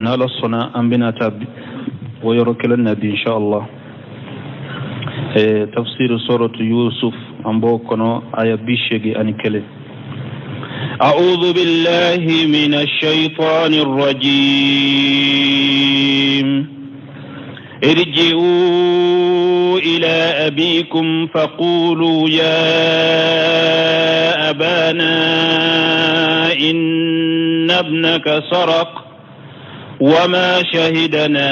N'Ala sɔnna, an bɛna taa o yɔrɔ kelen na bi, inshallah. Tafsir suratu Yusuf, an b'o kɔnɔ, aya 81. أعوذ بالله من الشيطان الرجيم. ارجعوا إلى أبيكم فقولوا يا أبانا إن ابنك سرق وما شهدنا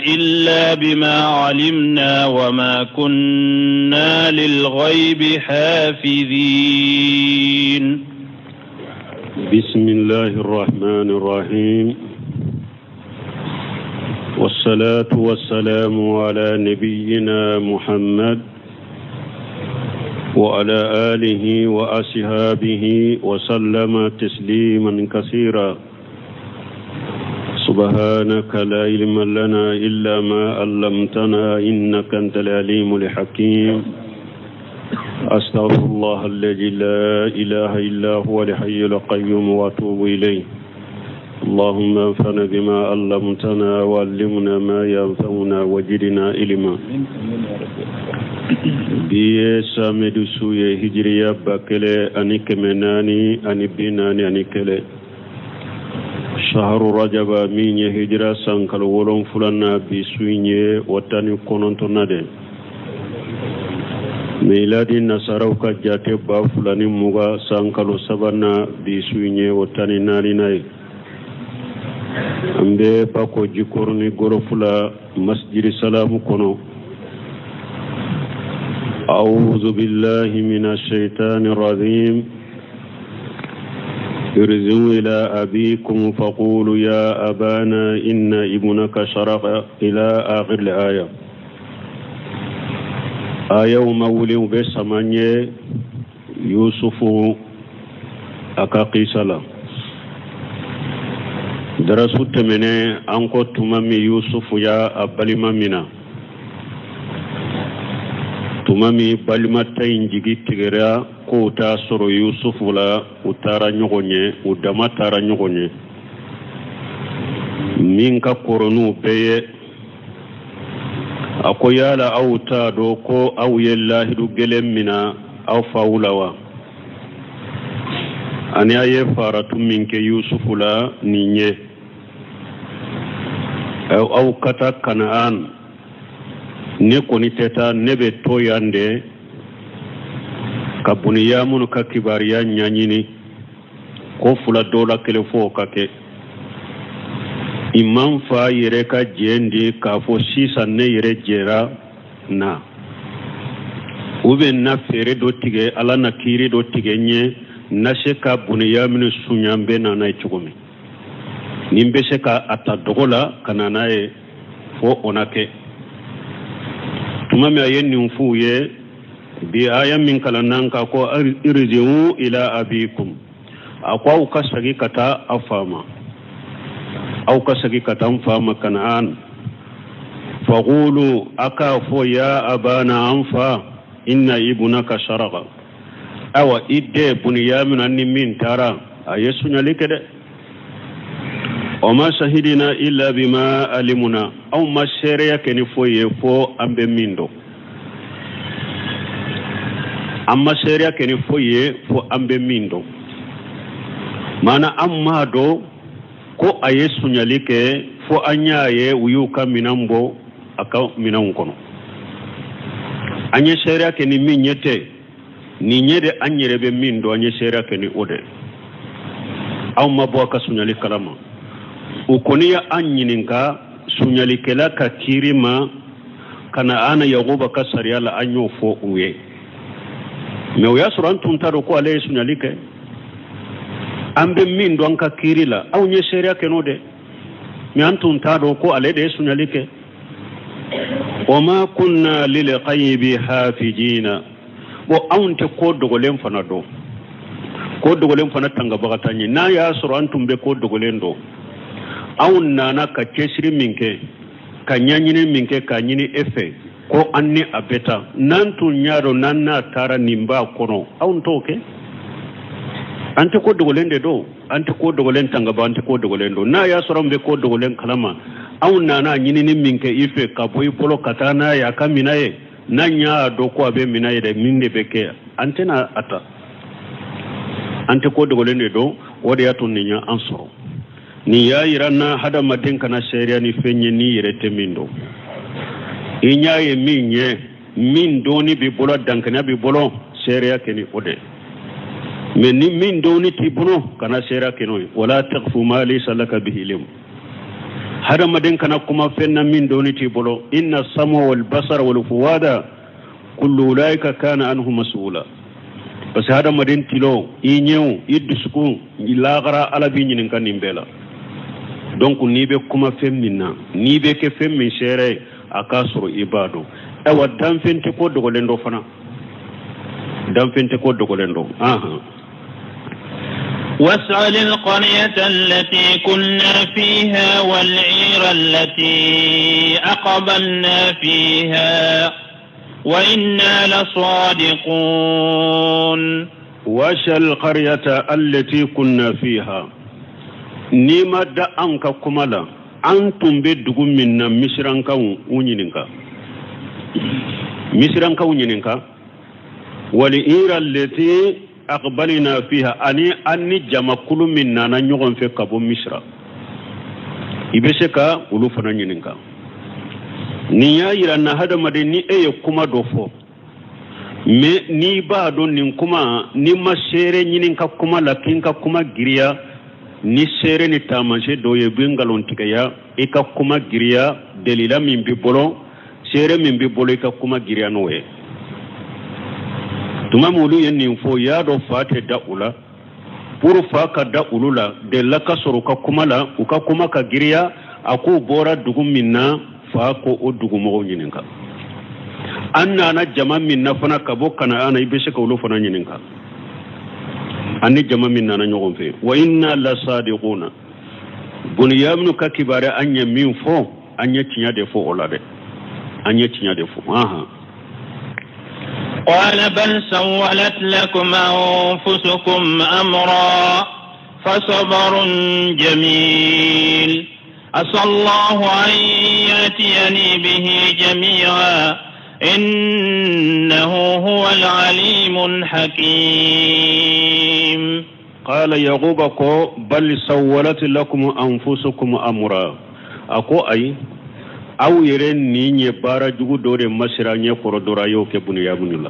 إلا بما علمنا وما كنا للغيب حافظين. بسم الله الرحمن الرحيم، والصلاة والسلام على نبينا محمد وعلى آله وأصحابه وسلم تسليما كثيرا. سبحانك لا علم لنا إلا ما علمتنا إنك أنت العليم الحكيم. أستغفر الله الذي لا إله إلا هو الحي القيوم وأتوب إليه. اللهم انفعنا بما علمتنا وعلمنا ما ينفعنا وزدنا علما. Bi ye samedi su ye, hijiriya 1441, shaharu rajaba, min ye hijira san kalo wolonfila, bi su in ye o 19nan de. Miladi nasaraw ka jate, 2020 san kalo sabanan, bi su in ye o 14nan ye. An bɛ Bako Jikɔrɔni Gɔrɔfu la, Masjidi Salamu kɔnɔ. أعوذ بالله من الشيطان الرجيم. ارجعوا إلى أبيكم فقولوا يا أبانا إن ابنك سرق، إلى آخر الآية. Aya ma wuli, u bɛ sama ye Yusufu a ka kisa la. Darasu tɛmɛnen, an ko tuma min Yusufu y'a a balima min na, tuma min balima ta in jigi tigɛra k'u t'a sɔrɔ Yusufu la, u taara ɲɔgɔn ye, u dama taara ɲɔgɔn ye. Min ka kɔrɔ n'u bɛɛ ye, a ko: yala aw t'a dɔn ko aw ye lahidu gɛlɛn mina aw faw la wa? Ani a ye faratu min kɛ Yusufu la nin ye, aw ka taa Kanaan, ne kɔni tɛ taa, ne bɛ to yan de ka Buniyamunu ka kibaruya ɲɛɲini. Ko fila dɔ la kelen fɔ o ka kɛ. I man fa yɛrɛ ka jɛn di k'a fɔ sisan ne yɛrɛ jɛra na, u bɛ na feere dɔ tigɛ, Ala na kiiri dɔ tigɛ n ye, na se ka Buniyaminu suɲa, n bɛ na n'a ye cogo min, ni n bɛ se ka a ta dogo la ka na n'a ye, fo o na kɛ. Tuma min a ye nin f'u ye, bi aya min kalanna ka ko irji'u ila abikum, a ko aw ka segin ka taa aw fa ma, aw ka segin ka taa n fa ma Kanaan. Faqulu, a k'a fɔ, ya abana, an fa, inna ibnaka saraka, awa i den Buniyamina ni min taara, a ye suɲali kɛ dɛ. Wa ma sahidina illa bima alimuna, anw ma seereya kɛ ni foyi ye fo an bɛ min dɔn. An ma seereya kɛ ni foyi ye fo an bɛ min dɔn. Maana an m'a dɔn ko a ye suɲali kɛ fo an y'a ye u y'u ka minɛn bɔ a ka minɛnw kɔnɔ. An ye seereya kɛ ni min ye tɛ nin ye de, an yɛrɛ bɛ min dɔn, an ye seereya kɛ ni o de. Aw ma bɔ a ka suɲali kalama. U kɔni ye an ɲininka suɲalikɛla ka kiiri ma ka na an na Yakuba ka sariya la, an y'o fɔ u ye. Mɛ o y'a sɔrɔ an tun t'a dɔn ko ale ye suɲali kɛ. An bɛ min dɔn an ka kiiri la, anw ye seereya kɛ n'o de, mɛ an tun t'a dɔn ko ale de ye suɲali kɛ. Wa ma kunna lilghaybi hafijina, bon, anw tɛ ko dogolen fana dɔn, ko dogolen fana tangabaga t'an ye. N'a y'a sɔrɔ an tun bɛ ko dogolen dɔn, anw nana ka cɛsiri min kɛ, ka ɲɛɲini min kɛ, k'a ɲini e fɛ ko an ni a bɛ taa, n'an tun y'a dɔn n'an n'a taara nin b'a kɔnɔ, anw t'o kɛ. An tɛ ko dogolen de dɔn. An tɛ ko dogolen tanga bɔ, an tɛ ko dogolen dɔn. N'a y'a sɔrɔ an bɛ ko dogolen kalama, anw nana ɲinini min kɛ i fɛ ka bɔ i bolo ka taa n'a ye a ka minɛ ye, n'an y'a dɔn ko a bɛ minɛ yɛrɛ, min de bɛ kɛ, an tɛna a ta. An tɛ ko dogolen de dɔn. O de y'a to nin y'an sɔrɔ. Nin y'a yira na, hadamaden kana seereya ni fɛn ye n'i yɛrɛ tɛ min dɔn. I ɲa ye min ye, min dɔnni b'i bolo, dankɛnɛ b'i bolo, seereya kɛ ni o de. Mais ni min dɔnni t'i bolo, kana seereya kɛ n'o ye. Wala taqfu ma laysa laka bihi ilm. Hadamaden kana kuma fɛn na min dɔnni t'i bolo. Inna sama wal basara wal fuwada kullu ulaika kana anhu mas'ula. Parce que hadamaden tilo, i ɲɛw, i dusukun, i lagara, Ala b'i ɲininka nin bɛɛ la. Donc n'i bɛ kuma fɛn min na, n'i bɛ kɛ fɛn min seere ye, a k'a sɔrɔ i b'a dɔn. Ayiwa, danfɛn tɛ ko dogolen dɔn fana, danfɛn tɛ ko dogolen dɔn. Ahan. واسأل القرية التي كنا فيها والعير التي أقبلنا فيها وإنا لصادقون. واسأل القرية التي كنا فيها. N'i ma da an ka kuma la, an tun bɛ dugu min na, Misirankaw, u ɲininka, Misirankaw ɲininka. والعير التي أقبلنا فيها, ani an ni jamakulu min nana ɲɔgɔn fɛ ka bɔ Misira, i bɛ se ka olu fana ɲininka. Nin y'a yira na, hadamaden, ni e ye kuma dɔ fɔ, mais n'i b'a dɔn nin kuma, n'i ma seere ɲini ka kuma la k'i ka kuma giriya ni seere ni taamasiyɛn dɔw ye, bɛ nkalontigɛya. I ka kuma giriya delila min b'i bolo, seere min b'i bolo, i ka kuma giriya n'o ye. Tuma min olu ye nin fɔ, y'a dɔn fa tɛ da u la. Pour fa ka da olu la, delila ka sɔrɔ u ka kuma la, u ka kuma ka giriya. A k'u bɔra dugu min na, fa ko o dugumɔgɔw ɲininka. An nana jama min na fana ka bɔ Kanaana, i bɛ se ka olu fana ɲininka, an ni jama min nana ɲɔgɔn fɛ. وإنا لصادقون. Buniyaminu ka kibaruya, an ye min fɔ, an ye tiɲɛ de fɔ o la dɛ, an ye tiɲɛ de fɔ. Ahan. قال بل سولت لكم أنفسكم أمرا فصبر جميل، عسى الله أن يأتيني به جميعا، إنه هو العليم الحكيم. قال Yakuba ko بل سولت لكم أنفسكم أمرا. A ko ayi, aw yɛrɛ nin ye baara jugu dɔ de masira ɲɛ kɔrɔ dɔrɔn, a y'o kɛ Buniyaminu la.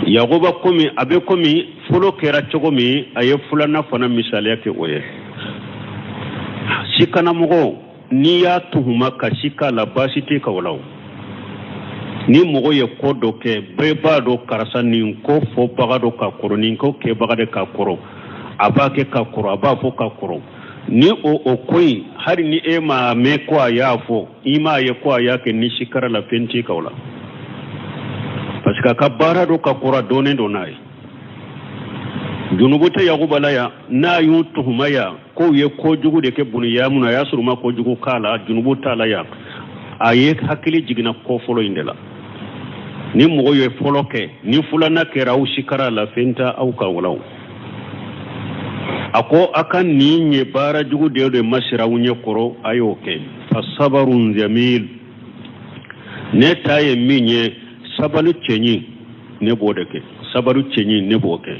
Yakuba komi a bɛ komi fɔlɔ kɛra cogo min, a ye filanan fana misaliya kɛ o ye. Sikanamɔgɔ, n'i y'a tuhuma ka sika la, baasi tɛ ka o la. O ni mɔgɔ ye ko dɔ kɛ, bɛɛ b'a dɔn karisa nin ko fɔbaga dɔ ka kɔrɔ, nin ko kɛbaga de ka kɔrɔ, a b'a kɛ ka kɔrɔ, a b'a fɔ ka kɔrɔ. Ni o ko in, hali ni e m'a mɛn ko a y'a fɔ, i m'a ye ko a y'a kɛ, ni sikara la, fɛn t'i ka o la, parce que a ka baara dɔ ka kɔrɔ, a dɔnnen don n'a ye. Junubu tɛ Yakuba la yan. N'a y'u tuhuma yan k'u ye kojugu de kɛ Buniyamunu, a y'a sɔrɔ u ma kojugu k'a la, junubu t'a la yan. A ye hakili jiginna ko fɔlɔ in de la. Ni mɔgɔ ye fɔlɔ kɛ, ni filanan kɛra, aw sikara la, fɛn tɛ aw kan o la. O a ko a ka nin ye baara jugu de masira aw ɲɛ kɔrɔ, a y'o kɛ. فصبر جميل. Ne ta ye min ye, sabali cɛɲi, ne b'o de kɛ. Sabali cɛɲi, ne b'o kɛ.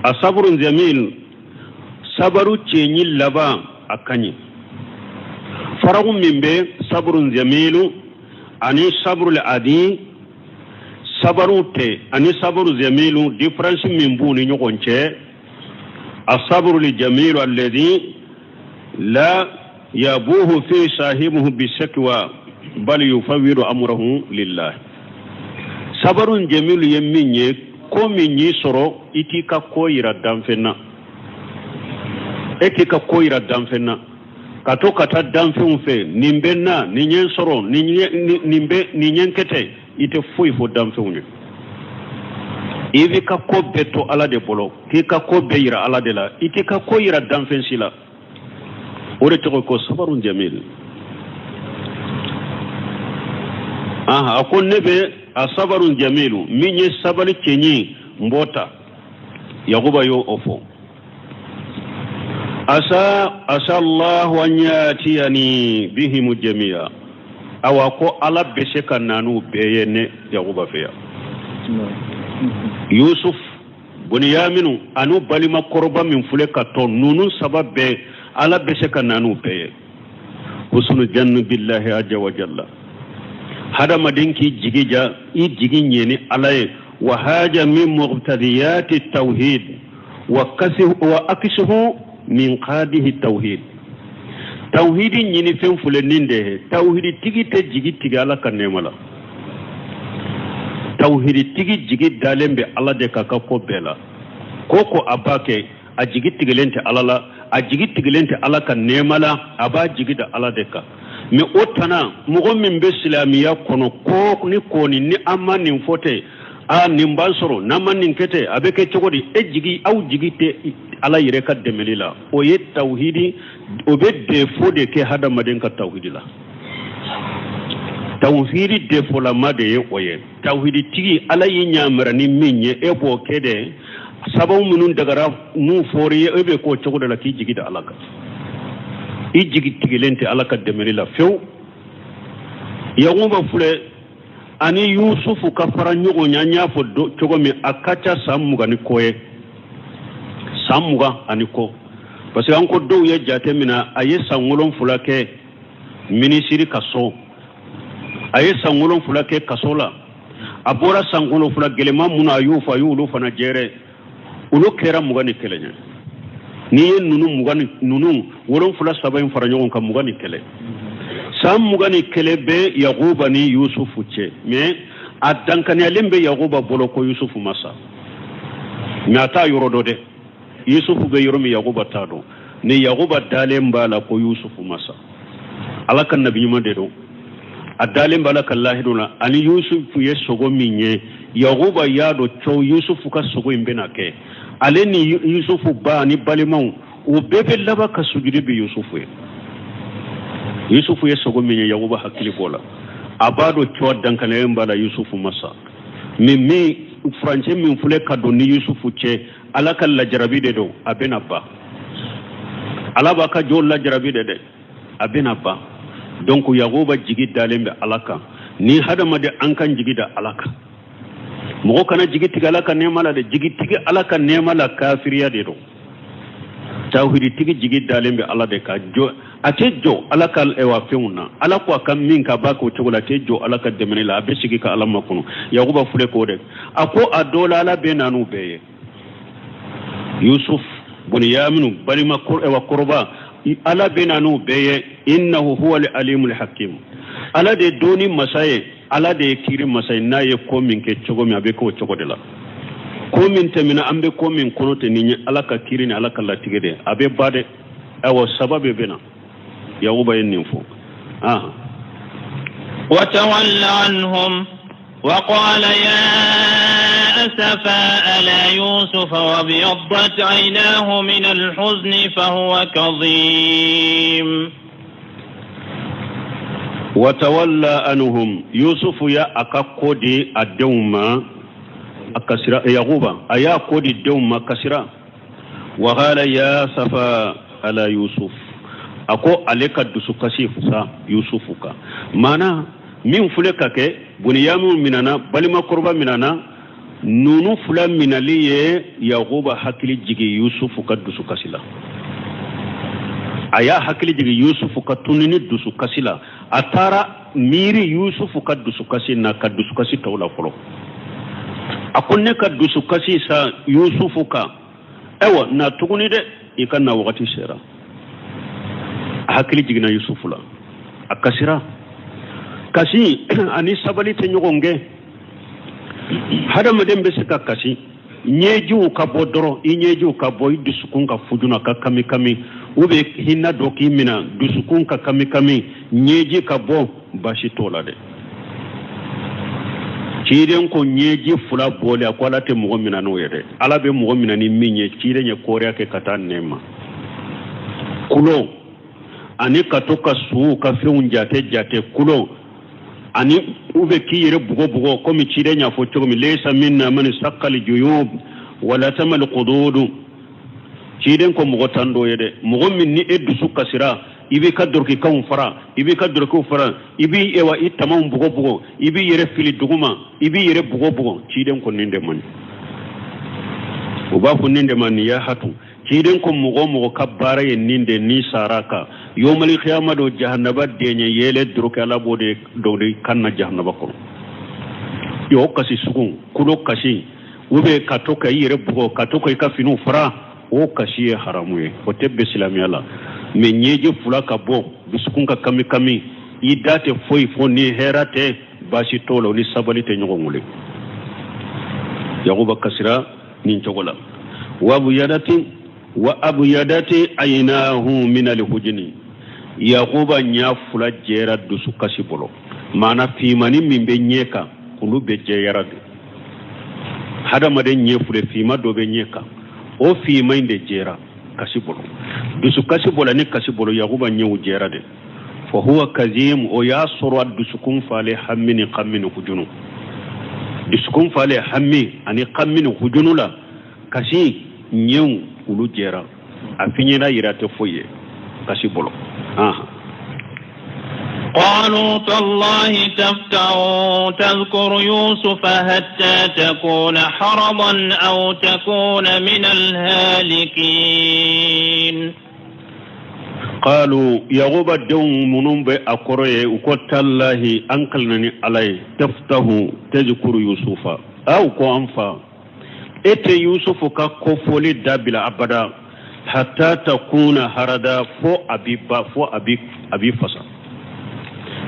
A صبر جميل, sabaru cɛɲi laban a ka ɲi. Faraku min bɛ صبر جميل ani صبر العادي, sabaru tɛ ani صبر جميل, différence min b'u ni ɲɔgɔn cɛ, الصبر الجميل الذي لا يبوح فيه صاحبه بالشكوى بل يفوض أمره لله. صبر جميل ye min ye, ko min y'i sɔrɔ, i t'i ka ko yira danfɛn na, e t'i ka ko yira danfɛn na, ka to ka taa danfɛnw fɛ, nin bɛ na, nin ye n sɔrɔ, nin ye nin bɛ nin ye n kɛ ten. I tɛ foyi fɔ danfɛnw ye, i b'i ka ko bɛɛ to Ala de bolo, k'i ka ko bɛɛ yira Ala de la, i t'i ka ko yira danfɛn si la. O de tɔgɔ ko صبر جميل. Aha, a ko ne bɛ a صبر جميل min ye sabali cɛɲi, n b'o ta. Yakuba y'o o fɔ. Asa asa Allahu an yatiyani bihimu jamiya. Awa ko Ala bɛ se ka na n'u bɛɛ ye ne Yakuba fɛ yan. Yusuf, Buniyaminu an'u balima kɔrɔba min filɛ ka to ninnu saba bɛɛ Ala bɛ se ka na n'u bɛɛ ye. Husnu jannu billahi aja wa jalla. Hadamaden k'i jigi ja i jigi ɲɛ ni Ala ye wa haja min muqtadiyati tawhid wa kasi wa akisuhu min qadihi tawhid. Tawhidi ɲini fɛn filɛ nin de ye tawhidi tigi tɛ jigi tigɛ Ala ka nɛɛma la. Tawhidi tigi jigi dalen bɛ Ala de kan ka ko bɛɛ la. Ko ko a b'a kɛ a jigi tigɛlen tɛ ala la a jigi tigɛlen tɛ ala ka nɛɛma la a b'a jigi da ala de kan mais o tana mɔgɔ min bɛ silamɛya kɔnɔ ko ni kɔni ni an ma nin fɔ tɛ a nin b'an sɔrɔ n'an ma nin kɛ tɛ a bɛ kɛ cogo di e jigi aw jigi tɛ ala yɛrɛ ka dɛmɛli la o ye tawhidi o bɛ défaut de kɛ hadamaden ka tawhidi la tawhidi defolama de ye o ye tawhidi tigi ala y'i ɲamara ni min ye e b'o kɛ dɛ sababu minnu dagara n'u fɔr'i ye e bɛ k'o cogo de la k'i jigi da ala kan i jigi tigɛlen tɛ ala ka dɛmɛli la fewu yakuba filɛ ani yusufu ka fara ɲɔgɔn ɲɛ an y'a fɔ cogo min a ka ca san 20 ni kɔ ye san 20 ani kɔ parce que an ko dɔw ye jate minɛ a ye san 7 kɛ minisiri ka so a ye san 7 kɛ kaso la a bɔra san 7 gɛlɛman minnu a y'o fɔ a y'olu fana jɛrɛ olu kɛra 21 ye n'i ye ninnu mugan ni ninnu wolonfila saba in fara ɲɔgɔn kan 21 san 21 bɛ yakuba ni yusufu cɛ mais a dankaniyalen bɛ yakuba bolo ko yusufu ma sa mais a t'a yɔrɔ dɔn dɛ yusufu bɛ yɔrɔ min yakuba t'a dɔn ni yakuba dalen b'a la ko yusufu ma sa ala ka nabi ɲuman de don a dalen b'a la ka lahidu la ani yusufu ye sogo min ye yakuba y'a dɔn co yusufu ka sogo in bɛna kɛ ale ni yusufu ba ani balimaw u bɛɛ bɛ laban ka sujudi bi yusufu ye yusufu ye sogo min ye yakuba hakili b'o la a b'a dɔn co dankaniyalen b'a la yusufu ma sa mais min furancɛ min filɛ ka don ni yusufu cɛ ala ka lajarabi de don a bɛna ban ala b'a ka jɔn lajarabi de dɛ a bɛna ban donc yakuba jigi dalen bɛ ala kan ni hadamaden an kan jigi da ala kan mɔgɔ kana jigi tigɛ ala ka nɛɛma la dɛ jigi tigɛ ala ka nɛɛma la kafiriya de don tawhiditigi jigi dalen bɛ ala de kan jɔ a tɛ jɔ ala ka ɛwa fɛnw na ala ko a ka min k'a b'a k'o cogo la a tɛ jɔ ala ka dɛmɛni la a bɛ sigi ka ala makɔnɔ yakuba filɛ k'o de a ko a dɔ la ala bɛ na n'u bɛɛ ye yusuf buniyaminu balima ɛwa kɔrɔba ala bɛ na n'u bɛɛ ye innahu huwa alimul hakim ala de dɔnni masa ye ala de ye kiri masa ye n'a ye ko min kɛ cogo min a bɛ k'o cogo de la ko min tɛmɛna an bɛ ko min kɔnɔ ten nin ye ala ka kiri ni ala ka latigɛ de a bɛ ban dɛ ayiwa saba bɛ bɛ na yakuba ye nin fɔ ah وتول عنهم وقال يا أسفا على يوسف وابيضت عيناه من الحزن فهو كظيم watawalla anhum yusufu ya a ka ko di a denw ma a kasira yakuba a y'a ko di denw ma kasira wa qala ya asafa ala yusuf a ko ale ka dusukasi fusa yusufu kan maana min filɛ ka kɛ buniyamu minana balima kɔrɔba minana ninnu fila minali ye yakuba hakili jigin yusufu ka dusukasi la a y'a hakili jigin yusufu ka tununi dusukasi la a taara miiri yusufu ka dusukasi na ka dusukasi tɔw la fɔlɔ a ko ne ka dusukasi sa yusufu kan ayiwa na tuguni dɛ i ka na wagati sera a hakili jiginna yusufu la a kasira kasi ani sabali tɛ ɲɔgɔn gɛn hadamaden bɛ se ka kasi ɲɛjiw ka bɔ dɔrɔn i ɲɛjiw ka bɔ i dusukun ka fujuna ka kami kami ou bien hinɛ dɔ k'i minɛ dusukun ka kami kami ɲɛji ka bɔ baasi t'o la dɛ ciden ko ɲɛji fila bɔlen a ko ala tɛ mɔgɔ minɛ n'o ye dɛ ala bɛ mɔgɔ minɛ ni min ye ciden ye kɔɔriya kɛ ka taa nɛn ma kulo ani ka to ka suw ka fɛnw jate jate kulo ani u bɛ k'i yɛrɛ bugɔ bugɔ komi ciden y'a fɔ cogo min laysa minna man saqqal juyub Walatamal kududu, ciden ko mɔgɔ tan dɔ ye dɛ, mɔgɔ min ni e dusu kasira, i b'i ka dɔrɔkikanw fara, i b'i ka dɔrɔkiw fara, i b'i ewa i tamaw bugɔ bugɔ, i b'i yɛrɛ fili duguma, i b'i yɛrɛ bugɔ bugɔ. Ciden ko nin de man ɲi. U b'a fɔ nin de ma niyahatu. Ciden ko mɔgɔ o mɔgɔ ka baara ye nin de, n'i sara kan yomali kiyama don, jahanaba deɲɛ yɛlɛ dɔrɔkɛ, Ala b'o de dɔ de kan na jahanaba kɔnɔ. Yo kasi sugu kulo kasi, u bɛ ka to ka i yɛrɛ bugɔ, ka to ka i ka finiw fara, o kasi ye haramu ye, o tɛ bɛn silamɛya la. Mɛ ɲɛji fila ka bɔ, dusukun ka kami kami, i da tɛ foyi fɔ ni hɛrɛ tɛ, baasi t'o la, o ni sabali tɛ ɲɔgɔn wele. Yakuba kasira nin cogo la. Wa abuyadati ayinahu minal hujuni, Yakuba ɲɛ fila jɛra dusukasi bolo, maana fimani min bɛ ɲɛ kan, olu bɛɛ jɛyara de. Hadamaden ɲɛ fila, fima dɔ bɛ ɲɛ kan, o fima in de jɛra kasi bolo, dusukasi bolo ni kasi bolo, Yakuba ɲɛw jɛra de. Fa huwa kazim, o y'a sɔrɔ a dusukun falen hami ni kami ni hujunu, dusukun falen hami ani kami ni hujunu la, kasi ɲɛw olu jɛra, a fiɲɛna yɛrɛ tɛ foyi ye kasi bolo. قالوا تالله تفتأ تذكر يوسف حتى تكون حرضا أو تكون من الهالكين. Qalu, Yakuba denw minnu bɛ a kɔrɔ ye, u ko talahi, an kalina ni Ala ye, taftahu tazkuru Yusufa, aw ko an fa, e tɛ Yusufu ka kofɔli dabila abada, hatta takuna harada, fo a bi ba, fo a bi fasa.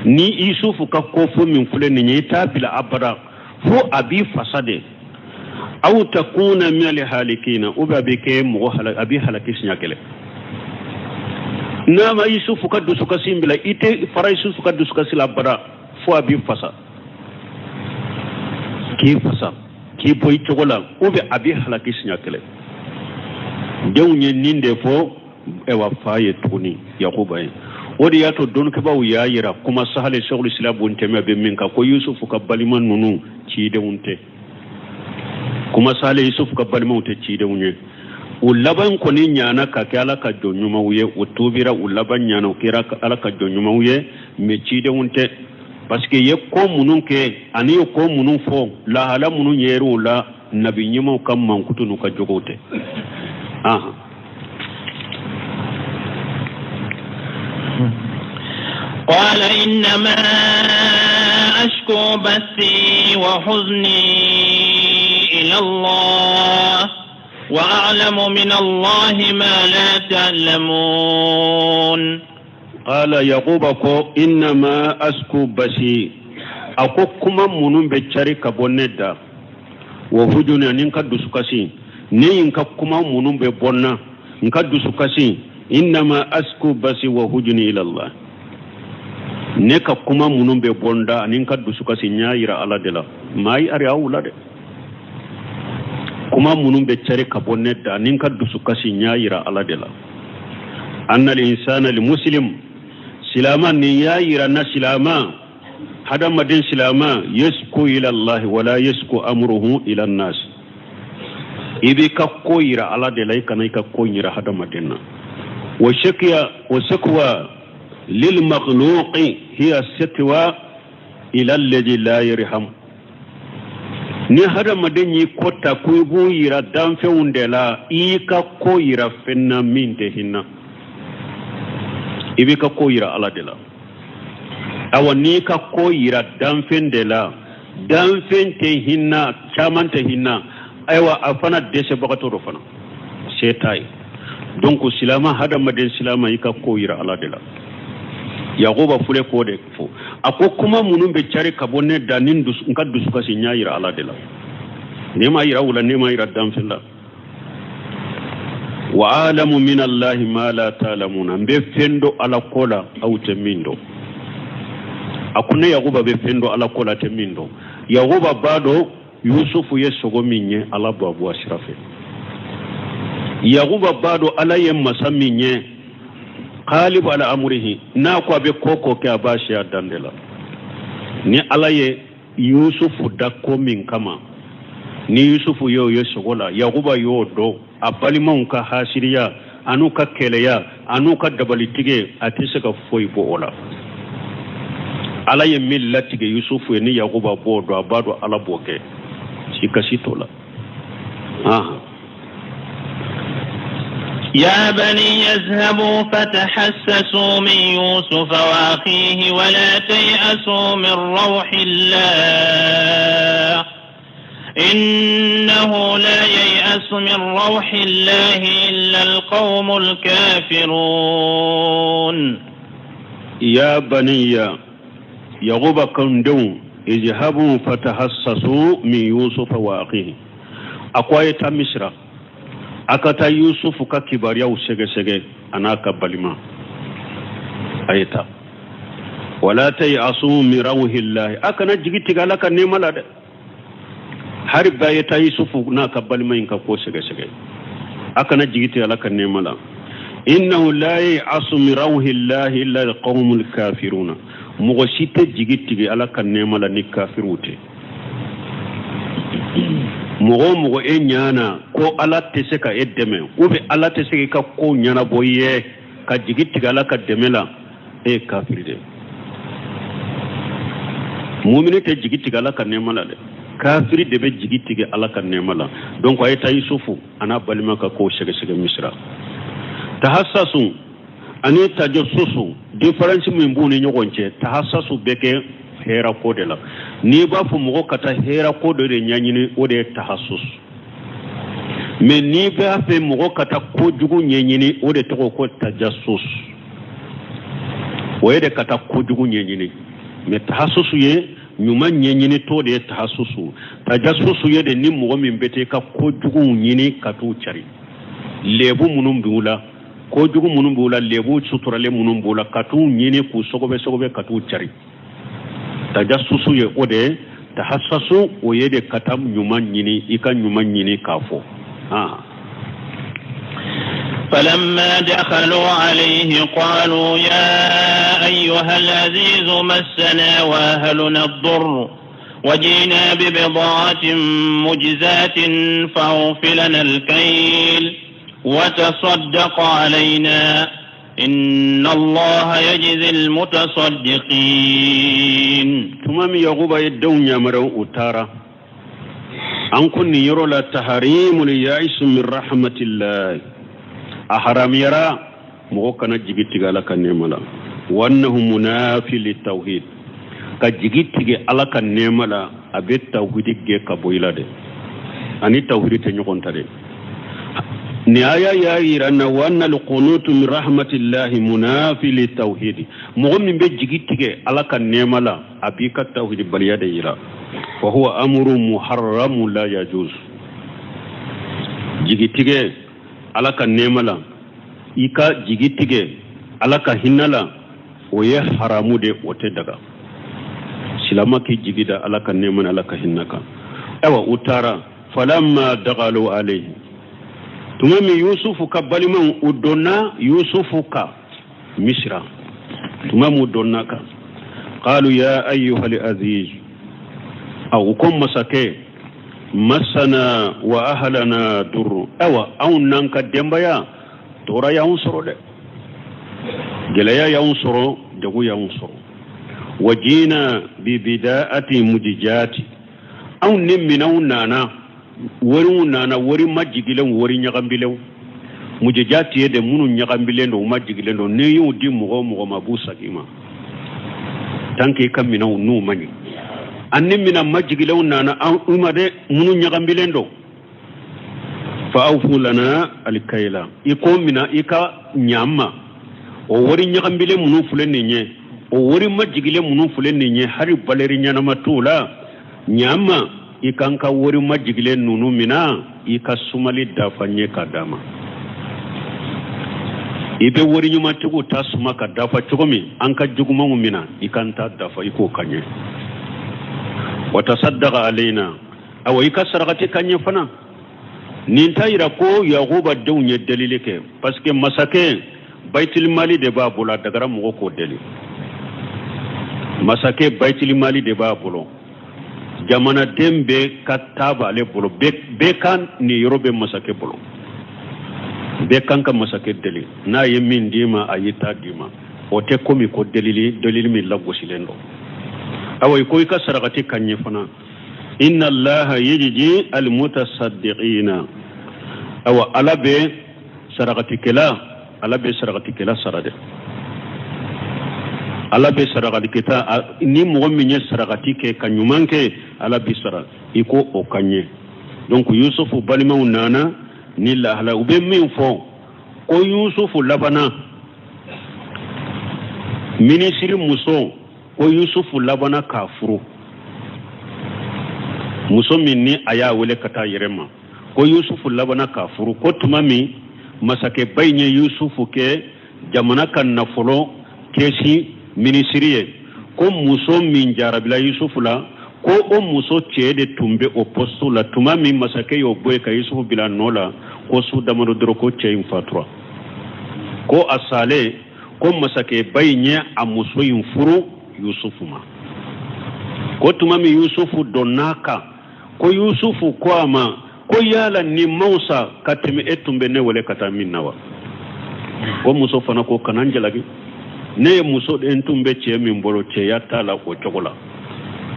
Ni Yusufu ka kofɔ min filɛ nin ye, i t'a bila abada fo a bi fasa de. Aw takuna min alhalikina, ou bien a bɛ kɛ mɔgɔ a bɛ halaki siɲɛ kelen. N'a ma Yusufu ka dusukasi bila, i tɛ fara Yusufu ka dusukasi la abada fo a b'i fasa, k'i fasa, k'i bɔ i cogo la, ou bien a b'i halaki siɲɛ kelen. Denw ye nin de fɔ ɛwa fa ye tuguni Yakuba ye. O de y'a to dɔnnikɛbaaw y'a yira kuma sahale Sɛkul Islam Bun Tɛmiya bɛ min kan, ko Yusufu ka balima ninnu cidenw tɛ. Kuma sahale, Yusufu ka balimaw tɛ cidenw ye. U laban kɔni ɲana ka kɛ Ala ka jɔn ɲumanw ye, u tuubira, u laban ɲana, u kɛra Ala ka jɔn ɲumanw ye, mais cidenw tɛ, parce que ye ko minnu kɛ ani ye ko minnu fɔ, lahala minnu yer'u la, nabi ɲumanw ka mankutu n'u ka jogow tɛ. قال إنما أشكو بثي وحزني إلى الله وأعلم من الله ما لا تعلمون. Qala, Yakuba ko innama asku basi, a ko kuma minnu bɛ cari ka bɔ ne da, wa hujuni, ani n ka dusukasi, ne ye n ka kuma minnu bɛ bɔ n na, n ka dusukasi, innama asku basi wa hujuni ilallah, ne ka kuma minnu bɛ bɔ n da ani n ka dusukasi, n y'a yira Ala de la, maa yi ari aw la dɛ. Kuma minnu bɛ cari ka bɔ ne da ani n ka dusukasi, n y'a yira Ala de la. Anna al-insana al-muslim, silama nin y'a yira na silama, hadamaden silama, yasku ila Allah wala yasku amruhu ila nas, i b'i ka ko yira Ala de la, i kana i ka ko yira hadamaden na. Wa shakya wa sakwa lil makhluqi hiya sakwa ila alladhi la yarham. Ni hadamaden y'i ko ta ko i b'o yira danfɛnw de la, i y'i ka ko yira fɛn na min tɛ hinɛ, i b'i ka ko yira Ala de la. Awa, n'i ka ko yira danfɛn de la, danfɛn tɛ hinɛ, caman tɛ hinɛ, ayiwa a fana dɛsɛbagatɔ dɔ fana se t'a ye. Donc silama, hadamaden silama, i ka ko yira Ala de la. Yakuba filɛ k'o de fɔ, a ko kuma minnu bɛ cari ka bɔ ne da ni n ka dusukasi, n y'a yira Ala de la, ne m'a yira u la, ne m'a yira danfɛn la. Wa alamu min allahi ma la ta'lamuna, n bɛ fɛn dɔn Ala ko la aw tɛ min dɔn. A ko ne Yakuba bɛ fɛn dɔn Ala ko la tɛ min dɔn. Yakuba b'a dɔn Yusufu ye sogo min ye, Ala b'a bɔ a sira fɛ. Yakuba b'a dɔn Ala ye masa min ye, qalibu ala amrihi, n'a ko a bɛ ko ko kɛ, a b'a si a dan de la. Ni Ala ye Yusufu da ko min kama, Ni Yusufu y'o ye sogo la, Yakuba y'o dɔn. A balimaw ka hasiriya an'u ka kɛlɛya an'u ka dabalitigɛ, a tɛ se ka foyi bɔ o la. Ala ye min latigɛ Yusufu ye, ni Yakuba b'o dɔn, a b'a dɔn Ala b'o kɛ, sikasi t'o la. يا بني اذهبوا فتحسسوا من يوسف وأخيه ولا تيأسوا من روح الله إنه لا ييأس من روح الله إلا القوم الكافرون. يا بني، Yakuba ko n denw، اذهبوا فتحسسوا من يوسف وأخيه. A ko a ye taa Misira, a ka taa Yusufu ka kibaruyaw sɛgɛsɛgɛ, a n'a ka balima, a ye taa. ولا تيأسوا من روح الله, a kana jigi tigɛ Ala ka nɛɛma la dɛ. Hari bɛɛ ye taa Yusufu n'a ka balima in ka ko sɛgɛsɛgɛ, a kana jigi tigɛ Ala ka nɛɛma la. إنه لا ييأس من روح الله إلا القوم الكافرون. Mɔgɔ si tɛ jigi tigɛ Ala ka nɛɛma la ni kafiriw tɛ. Mɔgɔ o mɔgɔ e ɲana ko Ala tɛ se ka e dɛmɛ ou bien Ala tɛ se k'i ka ko ɲɛnabɔ i ye, ka jigi tigɛ Ala ka dɛmɛ la, e ye kafiri de. Mumini tɛ jigi tigɛ Ala ka nɛɛma la dɛ, kafiri de bɛ jigi tigɛ Ala ka nɛɛma la. Donc a ye taa Yusufu a n'a balima ka kow sɛgɛsɛgɛ Misira. تحسسوا ani تجسسوا, différence min b'u ni ɲɔgɔn cɛ, تحسسوا bɛ kɛ hɛrɛ ko de la. N'i b'a fɔ mɔgɔ ka taa hɛrɛ ko dɔ de ɲɛɲini, o de ye تحسس. Mais n'i b'a fɛ mɔgɔ ka taa kojugu ɲɛɲini, o de tɔgɔ ko تجسس. O ye de ka taa kojugu ɲɛɲini. Mais تحسس ye ɲuman ɲɛɲini tɔ de ye تحسس. تجسس ye de ni mɔgɔ min bɛ taa i ka kojuguw ɲini ka t'u cari, lebu minnu b'u la, kojugu minnu b'u la, lebu suturalen minnu b'u la, ka t'u ɲini k'u sɔgɔbɛ sɔgɔbɛ ka t'u cari, تجسس ye o de ye. تحسسوا, o ye de ka taa ɲuman ɲini, i ka ɲuman ɲini k'a fɔ. فلما دخلوا عليه قالوا يا أيها العزيز مسنا وأهلنا الضر وجئنا ببضاعة مزجاة فأوف لنا الكيل وتصدق علينا إن الله يجزي المتصدقين. Tuma min Yakuba ye denw yamaruya, u taara. An ko nin yɔrɔ la تحريم اليأس من رحمة الله, a haramuyara mɔgɔ kana jigi tigɛ Ala ka nɛɛma la. وأنه مناف للتوحيد, ka jigi tigɛ Ala ka nɛɛma la, a bɛ tawhidi gɛn ka bɔ i la dɛ, ani tawhidi tɛ ɲɔgɔn ta dɛ. Nin aya y'a yira na وأن القنوط من رحمة الله مناف للتوحيد. Mɔgɔ min bɛ jigi tigɛ Ala ka nɛɛma la, a b'i ka tawhidi baliya de yira. فهو أمر محرم لا يجوز. Jigi tigɛ Ala ka nɛɛma la, i ka jigi tigɛ Ala ka hinɛ la, o ye haramu de, o tɛ daga. Silama k'i jigi da Ala ka nɛɛma ni Ala ka hinɛ kan. Ayiwa, u taara. فلما دخلوا عليه, tuma min Yusufu ka balimaw u donna Yusufu ka Misira, tuma min u donna kan, قالوا يا أيها العزيز, aw u ko masakɛ, مسنا وأهلنا الضر. Ayiwa, anw n'an ka denbaya, tɔɔrɔ y'anw sɔrɔ dɛ, gɛlɛya y'anw sɔrɔ, degun y'anw sɔrɔ. وجئنا ببضاعة مزجاة, anw ni minɛnw nana, wariw nana, wari majigilenw, wari ɲagambilenw. مزجاة ye de minnu ɲagambilen don, u majigilen don. N'i y'u di mɔgɔ o mɔgɔ ma, a b'u segin i ma tant que i ka minɛnw n'u ma ɲi. An ni minɛn majigilenw nana an u ma dɛ, minnu ɲagambilen don. فأوف لنا الكيل, i k'o mina, i ka ɲa ma. O wari ɲagambilen minnu filɛ nin ye, o wari majigilen minnu filɛ nin ye, hali valeur ɲɛnama t'u la, ɲa ma, i kan ka wari majigilen ninnu mina, i ka sumali dafa n ye ka d'a ma. I bɛ wari ɲumantigiw ta suma ka dafa cogo min, an ka jugumanw mina, i kan ta dafa, i k'o ka ɲɛ. وتصدق علينا, awa i ka sarakati ka ɲɛ fana. Nin t'a yira ko Yakuba denw ye delili kɛ, parce que masakɛ baitilimali de b'a bolo, a dagara mɔgɔ k'o deli. Masakɛ baitilimali de b'a bolo. Jamanaden bɛɛ ka ta b'ale bolo, bɛɛ ka niyɔrɔ bɛ masakɛ bolo, bɛɛ kan ka masakɛ deli. N'a ye min d'i ma, a y'i ta d'i ma. O tɛ komi ko delili delili min lagosilen don. Awa, i ko i ka sarakati ka ɲɛ fana. Inna allaha yejiji almutasaddiqina. Awa, Ala bɛ sarakatikɛla, Ala bɛ sarakatikɛla sara dɛ. Ala bɛ sarakatikɛla, ni mɔgɔ min ye sarakati kɛ ka ɲuman kɛ, Ala b'i sara. I ko o ka ɲɛ. Donc Yusufu balimaw nana ni lahala, u bɛ min fɔ ko Yusufu labanna minisiri muso, ko Yusufu labanna k'a furu, muso min ni a y'a wele ka taa yɛrɛ ma, ko Yusufu labanna k'a furu, ko tuma min masakɛba in ye Yusufu kɛ jamana ka nafolo kɛsi minisiri ye, ko muso min jarabila Yusufu la, ko o muso cɛ de tun bɛ o poste la. Tuma min masakɛ y'o bɔ yen ka Yusufu bila nɔ la, ko su damadɔ dɔrɔn, ko cɛ in fatura. Ko a salen, ko masakɛba in ye a muso in furu Yusufu ma. Ko tuma min Yusufu donna kan, ko Yusufu ko a ma ko yala nin man fisa ka tɛmɛ e tun bɛ ne wele ka taa min na wa? Ko muso fana ko kana n jalaki, ne ye muso de, n tun bɛ cɛ min bolo, cɛya t'a la o cogo la.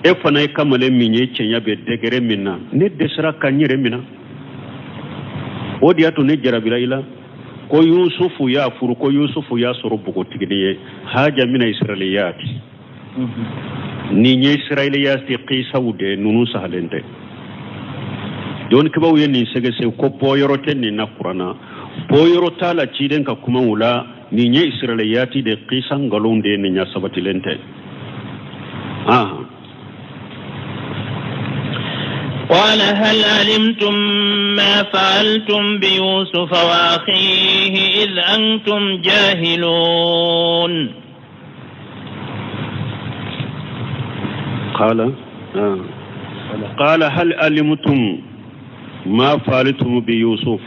E fana ye kamalen min ye, cɛya bɛ degré min na, ne dɛsɛra ka n yɛrɛ minɛ, o de y'a to ne jarabila i la. Ko Yusufu y'a furu, ko Yusufu y'a sɔrɔ npogotiginin ye. Haja mina israiliyati, nin ye israiliyati kisaw de, ninnu sahalen tɛ. Dɔnnikɛbaaw ye nin sɛgɛsɛgɛ ko bɔyɔrɔ tɛ nin na Kuranna, bɔyɔrɔ t'a la ciden ka kumaw la. Nin ye israiliyati de, kisa nkalon de ye, nin ya sabatilen tɛ. قال هل علمتم ما فعلتم بيوسف وأخيه إذ أنتم جاهلون؟ قال قال هل علمتم ما فعلتم بيوسف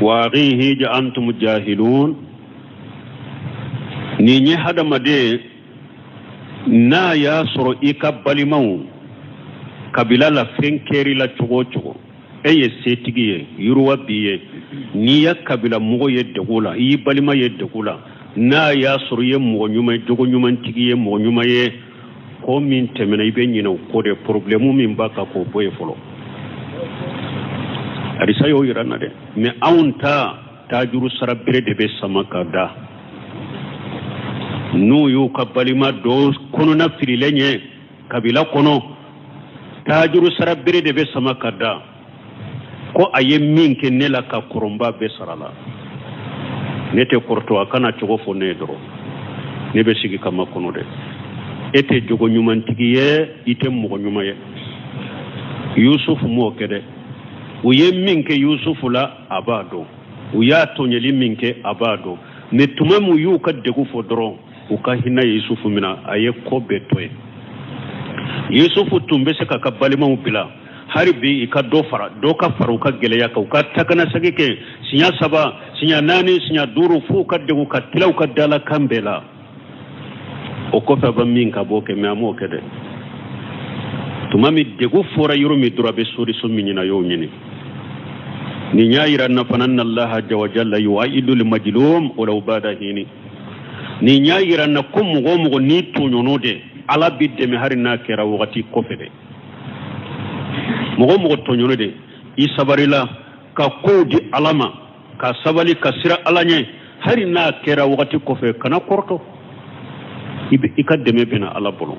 وأخيه إذ أنتم جاهلون؟ Nin ye hadamaden n'a y'a sɔrɔ i ka balimaw kabila la, fɛn kɛr'i la cogo o cogo, e ye setigi ye, yiriwa b'i ye, n'i ya kabila mɔgɔ ye degun la, i y'i balima ye degun la, n'a y'a sɔrɔ i ye mɔgɔ ɲuman ye, jogo ɲumantigi ye, mɔgɔ ɲuman ye, ko min tɛmɛna, i bɛ ɲinɛ o kɔ de. Problème min b'a kan, k'o bɔ yen fɔlɔ. Hadisa y'o yira n na dɛ. Mais anw ta tajuru sara bere de bɛ sama ka da. N'u y'u ka balima dɔ kɔnɔna fililen ye kabila kɔnɔ, tajuru sara bere de bɛ sama ka da, ko a ye min kɛ ne la ka kɔrɔ, n b'a bɛɛ sara la. Ne tɛ kɔrɔtɔ, a kana cogo fɔ ne ye dɔrɔn, ne bɛ sigi ka makɔnɔ dɛ. E tɛ jogo ɲumantigi ye, i tɛ mɔgɔ ɲuman ye. Yusufu m'o kɛ dɛ. U ye min kɛ Yusufu la, a b'a dɔn. U y'a tɔɲɛli min kɛ, a b'a dɔn. Mais tuma min u y'u ka degun fɔ dɔrɔn, u ka hinɛ ye Yusufu minɛ, a ye ko bɛɛ to yen. Yusufu tun bɛ se k'a ka balimaw bila hali bi, i ka dɔ fara, dɔ ka fara u ka gɛlɛya kan, u ka takanasegi kɛ siɲɛ saba, siɲɛ naani, siɲɛ duuru, f'u ka degun ka tila u ka dalakan bɛɛ la. O kɔfɛ, a bɛ min ka b'o kɛ. Mais a m'o kɛ dɛ. Tuma min degun fɔra yɔrɔ min dɔrɔn, a bɛ solution min ɲini, a y'o ɲini. Nin y'a yira na fana anna allaha jalla wa jalla yuayidu lmajlum walaw bada hini. Nin y'a yira na ko mɔgɔ o mɔgɔ n'i tɔɲɔn'o de, Ala b'i dɛmɛ hali n'a kɛra wagati kɔfɛ dɛ. Mɔgɔ o mɔgɔ tɔɲɔn'o de, i sabalila ka kow di Ala ma, ka sabali ka siran Ala ɲɛ, hali n'a kɛra wagati kɔfɛ, kana kɔrɔtɔ, i ka dɛmɛ bɛna Ala bolo.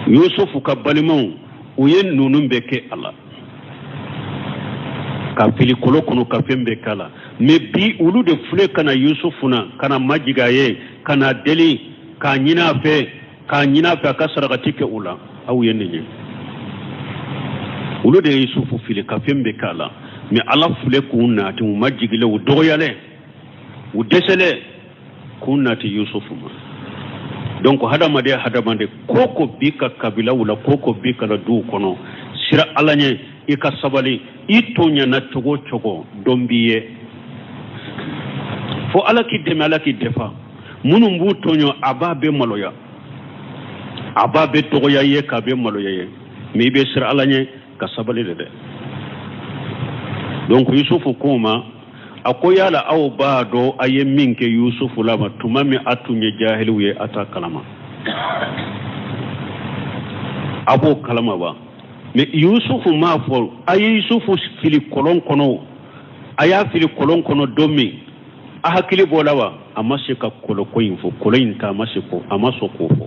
Yusufu ka balimaw, u ye ninnu bɛɛ kɛ a la, ka fili kɔlɔn kɔnɔ, ka fɛn bɛɛ k'a la. Mais bi, olu de filɛ ka na Yusufu na, ka na majigin a ye, ka na deli k'a ɲini a fɛ, k'a ɲini a fɛ a ka sarakati kɛ u la. Aw ye nin ye, olu de ye Yusufu fili ka fɛn bɛɛ k'a la. Mais Ala filɛ k'u nati, u majigilen, u dɔgɔyalen, u dɛsɛlen, k'u nati Yusufu ma. Donc hadamaden, hadamaden, ko ko b'i ka kabilaw la, ko ko b'i ka duw kɔnɔ, siran Ala ɲɛ, i ka sabali. I tɔɲana cogo o cogo, dɔn b'i ye fo Ala k'i dɛmɛ, Ala k'i defa. Minnu b'u tɔɲɔ, a b'a bɛɛ maloya. A ba bɛ dɔgɔya i ye k'a bɛ maloya i ye, mais i bɛ siran Ala ɲɛ ka sabali de dɛ. Donc Yusufu k'o ma, a ko yala aw b'a dɔn a ye min kɛ Yusufu la ma tuma min a tun ye jahiliw ye, a t'a kalama? A b'o kalama wa? Mais Yusufu m'a fɔ a ye Yusufu fili kɔlɔn kɔnɔ, a y'a fili kɔlɔn kɔnɔ don min, a hakili b'o la wa? A ma se ka kɔlɔko in fɔ, kɔlɔn in ta, a ma se ko, a ma sɔn k'o fɔ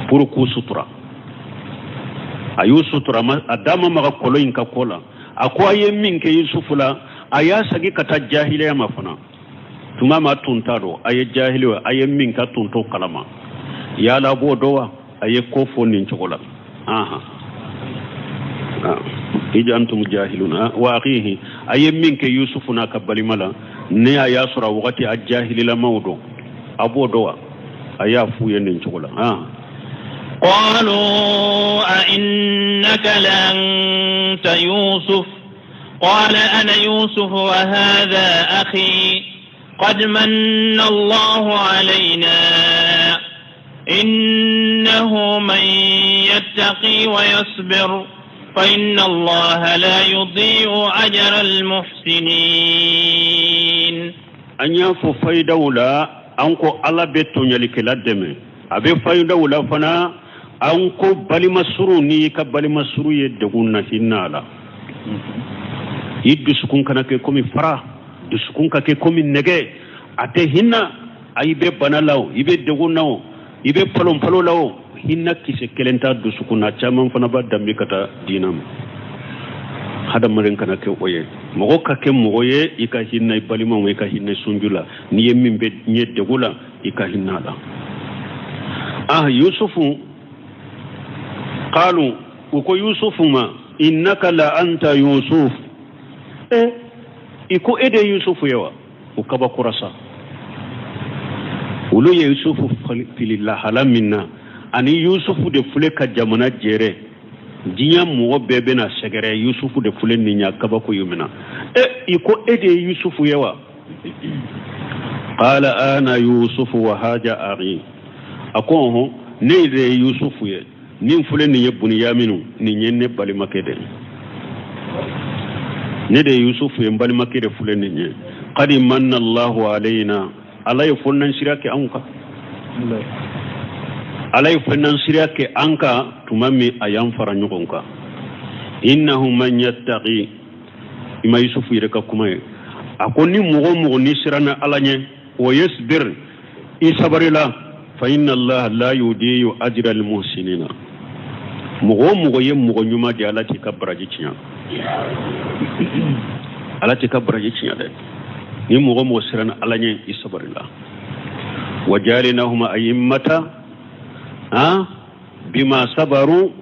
pour k'u sutura. A y'u sutura, a da ma maga kɔlɔn in ka ko la. A ko a ye min kɛ Yusufu la, a y'a sagi ka taa jahiliya ma fana tuma ma tun t'a dɔn a ye jahili, a ye min kɛ tun t'o kalama. Yala a b'o dɔn wa? A ye ko fɔ nin cogo la, ahan, ij antum jahiluna wa akhihi, a ye min kɛ Yusufu n'a ka balima la, ne a y'a sɔrɔ a wagati a jahililamaw don, a b'o dɔn wa? A y'a f'u ye nin cogo la, han. Qalu a innaka la anta Yusuf? Qala ana Yusuf wa hadha akhi, qad manna Allahu alayna, innahu man yattaqi wa yasbir fa inna Allaha la yudi'u ajra al-muhsinin. An y'a fɔ fayidaw la, an ko Ala bɛ tɔɲalikɛla dɛmɛ. A bɛ fayidaw la fana, an ko balima surun, n'i y'i ka balima surun ye degun na, hinɛ a la. I dusukun kana kɛ komi fara, dusukun ka kɛ komi nɛgɛ, a tɛ hinɛ. A i bɛ bana la o, i bɛ degun na o, i bɛ palonpalo la o, hinɛ kisɛ kelen t'a dusukun na. Caman fana b'a danbe ka taa diinɛ ma. Hadamaden kana kɛ o ye, mɔgɔ ka kɛ mɔgɔ ye, i ka hinɛ i balimaw, i ka hinɛ sunju la. N'i ye min bɛ ɲɛ degun la, i ka hinɛ a la. Ah, Yusufu, qalu, u ko Yusufu ma, innaka la anta Yusuf. E, i ko e de ye Yusufu ye wa? U kabakura sa. Olu ye Yusufu fili lahala min na, ani Yusufu de filɛ ka jamana jɛrɛ, diɲɛ mɔgɔ bɛɛ bɛna sɛgɛrɛ, Yusufu de filɛ nin ɲa kabako ye min na. E, i ko e de ye Yusufu ye wa? Qala ana Yusufu wa haja akhi. A ko ɔhɔn, ne de ye Yusufu ye, nin filɛ nin ye Buniyaminu, nin ye ne balimakɛ de ye. Ne de ye Yusufu ye, n balimakɛ de filɛ nin ye. Qad manna Allahu alayna, Ala ye fonnansira kɛ anw kan. Ala ye fonnansira kɛ an kan tuma min a y'an fara ɲɔgɔn kan. Innahu man yattaqi, i ma Yusufu yɛrɛ ka kuma ye, a ko ni mɔgɔ o mɔgɔ ni siranna Ala ɲɛ, wa yasbir, i sabarila, fa inna Allah la yudiyu ajra al muhsinina. Mɔgɔ o mɔgɔ ye mɔgɔ ɲuman di, Ala t'i ka baraji tiɲɛ, Ala t'i ka baraji tiɲɛ dɛ. Ni mɔgɔ o mɔgɔ siranna Ala ɲɛ, i sabarila. Wa jalinahum a'immata bima sabaru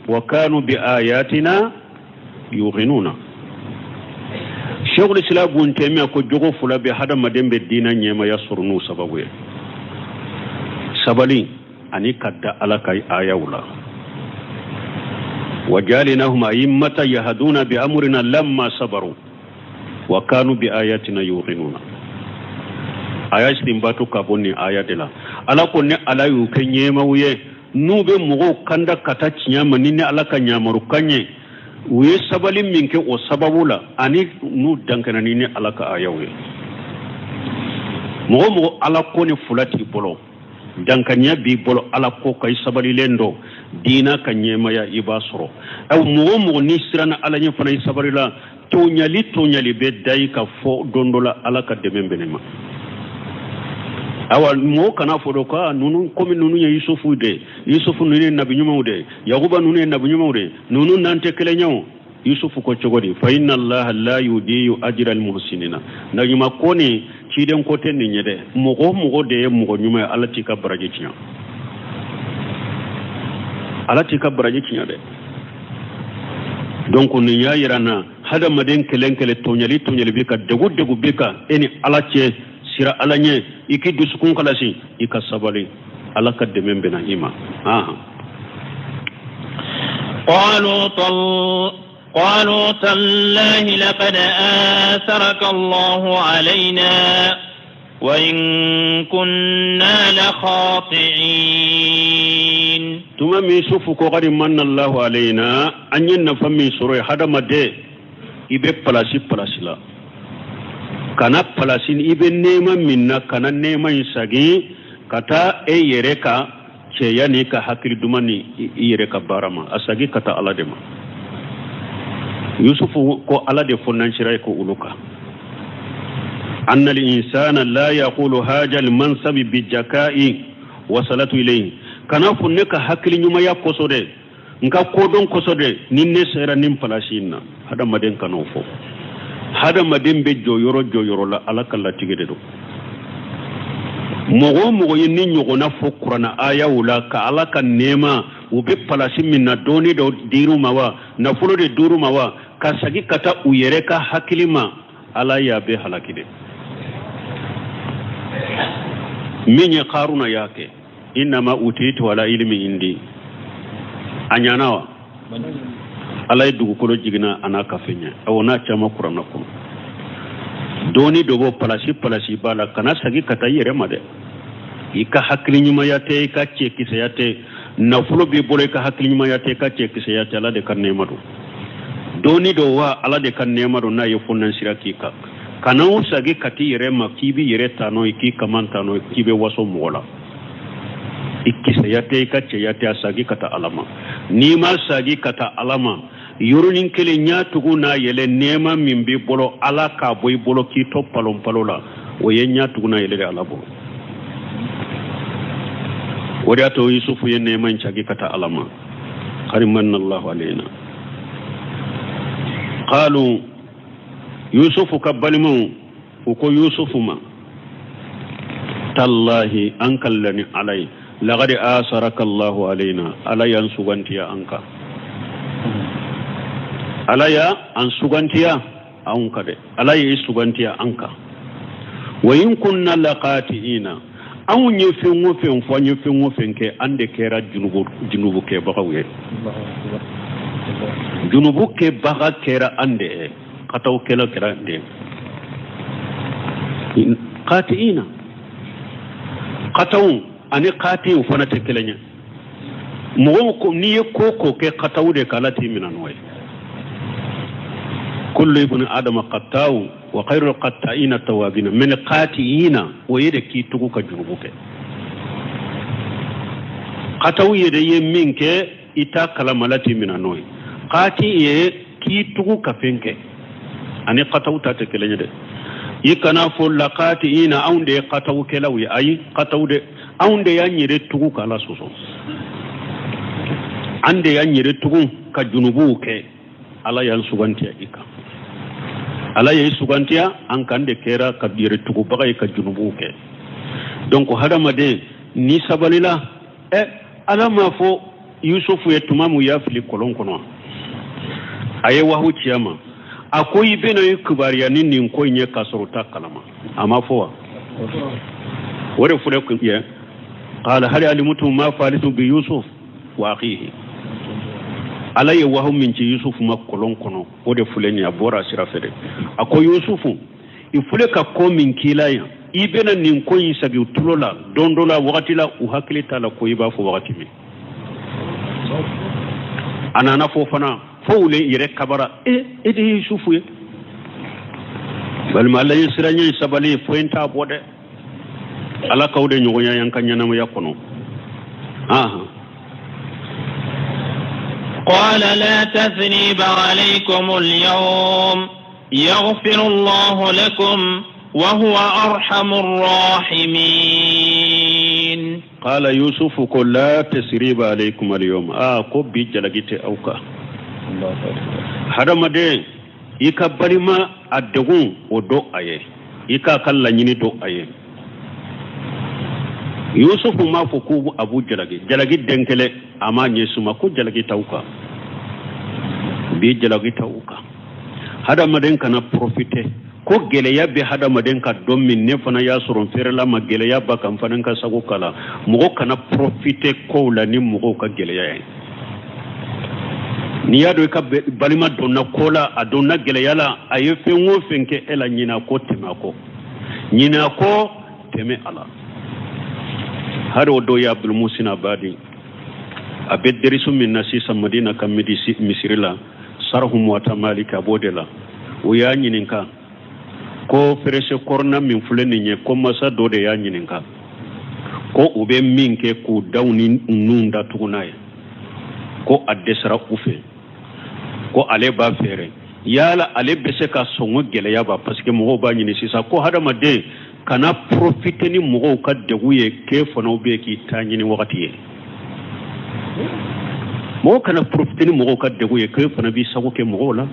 wa kanu bi ayatina yuqinuna. Sheikhul Islam Ibn Taymiyyah ko jogo fila bɛ hadamaden bɛ diinɛ ɲɛmaya sɔrɔ n'u sababu ye: sabali ani ka da Ala ka ayaw la. Wa jalinahum a'immata yahduna bi amrina lamma sabaru wa kanu bi ayatina yuqinuna. Aya istinbatu ka bɔ nin aya de la. Ala ko ne Ala y'u kɛ ɲɛmaw ye, n'u bɛ mɔgɔw kanda ka taa tiɲɛ ma ni ne Ala ka yamarukan ye. U ye sabali min kɛ o sababu la, ani n'u dankɛnɛ ni ne Ala ka ayaw ye. Mɔgɔ mɔgɔ Ala ko ni fila t'i bolo, dankaniya b'i bolo Ala ko ka, i sabalilen don diina ka ɲɛmaya, i b'a sɔrɔ. Aw mɔgɔ o mɔgɔ n'i siranna Ala ɲɛ fana, i sabalila, tɔɲali tɔɲali bɛ da i ka fɔ don dɔ la, Ala ka dɛmɛ bɛ ne ma. Awa, mɔgɔ kana fɔ dɔ ko ninnu komi ninnu ye Yusufu de ye, Yusufu ninnu ye nabi ɲumanw de ye, Yakuba ninnu ye nabi ɲumanw de ye, ninnu n'an tɛ kelen ye o. Yusufu ko cogo di? Fa inna Allaha la yudiyu ajra al muhsinina. Na ɲuman ko ni ciden ko tɛ nin ye dɛ. Mɔgɔ o mɔgɔ de ye mɔgɔ ɲuman ye, Ala t'i ka baraji tiɲɛ, Ala t'i ka baraji tiɲɛ dɛ. Donc nin y'a yira na, hadamaden kelen kelen, tɔɲali tɔɲali b'i kan, degun degun b'i kan, e ni Ala cɛ, siran Ala ɲɛ, i k'i dusukun kalasi, i ka sabali, Ala ka dɛmɛ bɛna i ma. قالوا تالله لقد آثرك الله علينا. وإن كنا لخاطئين. Tuma min Yusufu ko qad manna Allahu alayna, an ye nafa min sɔrɔ ye, hadamaden, i bɛ palasi palasi la, kana palasi i bɛ nɛɛma min na, kana nɛɛma in sagin ka taa e yɛrɛ ka cɛya n'i ka hakili duman ni i yɛrɛ ka baara ma. A sagin ka taa Ala de ma. Yusufu ko Ala de fonnansira ye ko olu kan anna al-insana la yaqulu haja al-mansabi bi jaka'i wa salatu ilayhi. Kana fɔ ne ka hakili ɲumanya kosɔn dɛ, n ka kodɔn kosɔn dɛ, ni ne sera nin palasi in na. Hadamaden kan'o fɔ. Hadamaden bɛ jɔyɔrɔ jɔyɔrɔ la, Ala ka latigɛ de don. Mɔgɔ o mɔgɔ ye nin ɲɔgɔnna fɔ kuranna ayaw la, ka Ala ka nɛɛma, u bɛ palasi min na, dɔɔni dɔ dir'u ma wa, nafolo de dir'u ma wa, ka segin ka taa u yɛrɛ ka hakili ma, Ala y'a bɛɛ halaki de. Min ye Karuna y'a kɛ, innama utitu ala ilmi indi, a ɲana wa? Ala ye dugukolo jiginna a n'a ka fɛn ɲɛ. Awɔ, n'a caman kuranna kɔnɔ. Dɔɔni dɔ bɔ palasi palasi b'a la, kana segin ka taa i yɛrɛ ma dɛ. I ka hakili ɲumanya tɛ, i ka cɛkisɛya tɛ, nafolo b'i bolo, i ka hakili ɲumanya tɛ, i ka cɛkisɛya tɛ, Ala de ka nɛɛma don. Dɔɔni dɔ wa, Ala de ka nɛɛma don n'a ye fonnansira k'i kan. Kana o sagi ka t'i yɛrɛ ma k'i b'i yɛrɛ ta n'o ye, k'i kaman ta n'o ye, k'i bɛ waso mɔgɔ la. I kisɛya tɛ, i ka cɛya tɛ, a sagi ka taa Ala ma. N'i ma sagi ka taa Ala ma, yɔrɔnin kelen ɲɛ tugu n'a yɛlɛ, nɛɛma min b'i bolo, Ala k'a bɔ i bolo k'i to palonpalo la, o ye ɲɛ tugu n'a yɛlɛ de Ala bolo. O de y'a to Yusufu ye nɛɛma in sagi ka taa Ala ma. Qad manna Allahu alayna. Qalu, Yusufu ka balimaw u ko Yusufu ma, tallahi, an kalila ni Ala ye, laqad asaraka Allahu alayna, Ala y'an sugantiya an kan, Ala y'an sugantiya anw kan dɛ, Ala y'i sugantiya an kan. Wa in kunna laqati'ina, anw ye fɛn o fɛn fɔ, an ye fɛn o fɛn kɛ, an de kɛra junubu kɛbagaw ye. Junubu kɛbaga kɛra an de ye, katawkɛla kɛra an de ye. Qati'ina, kataw ani qati'u fana tɛ kelen ye. Mɔgɔw ko n'i ye ko ko kɛ kataw de k'Ala t'i minɛ n'o ye. Kullu ibn adama qata'u wa khairul qatta'ina tawabina, mais qati'ina o ye de k'i tugu ka jurumu kɛ. Kataw ye de ye min kɛ i t'a kalama, Ala t'i minɛ n'o ye. Qati ye k'i tugu ka fɛn kɛ, ani kataw ta tɛ kelen ye dɛ. I kana fɔ laqati'ina, anw de ye katawkɛlaw ye. Ayi, kataw de, anw de y'an yɛrɛ tugu k'Ala sɔsɔ, an de y'an yɛrɛ tugu ka junubuw kɛ. Ala y'an sugantiya i kan, Ala y'i sugantiya an kan de kɛra ka yɛrɛ tugubaga ye ka junubuw kɛ. Donc hadamaden, ni sabalila ɛ, Ala m'a fɔ Yusufu ye tuma min u y'a fili kɔlɔn kɔnɔ, a ye wahu ci a ma, a ko i bɛna i kibaruya ni nin ko in ye k'a sɔrɔ u t'a kalama. A ma fɔ wa? O de filɛ kun ye, qala hal alimtum ma fa'altum bi Yusuf wa akhihi. Ala ye wahu min ci Yusufu ma kɔlɔn kɔnɔ, o de filɛ nin ye. A bɔra a sira fɛ dɛ. A ko Yusufu, i filɛ ka ko min k'i la yan, i bɛna nin ko in sagi u tulo la don dɔ la, wagati la u hakili t'a la ko i b'a fɔ wagati min. A nana fɔ fana fo u yɛrɛ kabara, e e de ye Yusufu ye. Balima, Ala ye siran ye, sabali, foyi t'a bɔ dɛ. Ala k'aw de ɲɔgɔnya y'an ka ɲɛnamaya kɔnɔ. Ahan. قال لا تثريب عليكم اليوم يغفر الله لكم وهو أرحم الراحمين. قال يوسف ko la tasriba alaykum al-yawm, a ko bi jalaki tɛ aw kan. Hadamaden, i ka balima a degun o dɔn a ye, i k'a ka laɲini dɔn a ye. Yusufu m'a fɔ ko a b'u jalaki, jalaki den kelen a m'a ɲɛsin ma ko jalaki t'aw kan bi, jalaki t'aw kan. Hadamaden kana profiter ko gɛlɛya bɛ hadamaden ka don min, ne fana y'a sɔrɔ n feerela ma gɛlɛya ba kan, fana ka sago kala. Mɔgɔ kana profiter kow la ni mɔgɔw ka gɛlɛya ye. N'i y'a dɔn i ka balima donna ko la, a donna gɛlɛya la, a ye fɛn o fɛn kɛ e la, ɲinɛ ko, tɛmɛ a kɔ, ɲinɛ a kɔ. tɛmɛ a la. Hari o dɔ ye Abdul Musin Abadi, a bɛ derisu min na sisan Madina ka misiri la, sarhu Muwata Malik, a b'o de la. O y'a ɲininka ko ferese kɔrɔna min filɛ nin ye, ko masa dɔ de y'a ɲininka ko u bɛ min kɛ k'u daw ni nun datugu n'a ye, ko a dɛsɛra u fɛ, ko ale b'a feere, yala ale bɛ se ka sɔngɔ gɛlɛya ba? Parce que mɔgɔw b'a ɲini sisan ko hadamaden kana profiter ni mɔgɔw ka degun ye, k'e fana bɛ k'i ta ɲini wagati ye. Mɔgɔ kana profiter ni mɔgɔw ka degun ye, k'e fana b'i sago kɛ mɔgɔw la.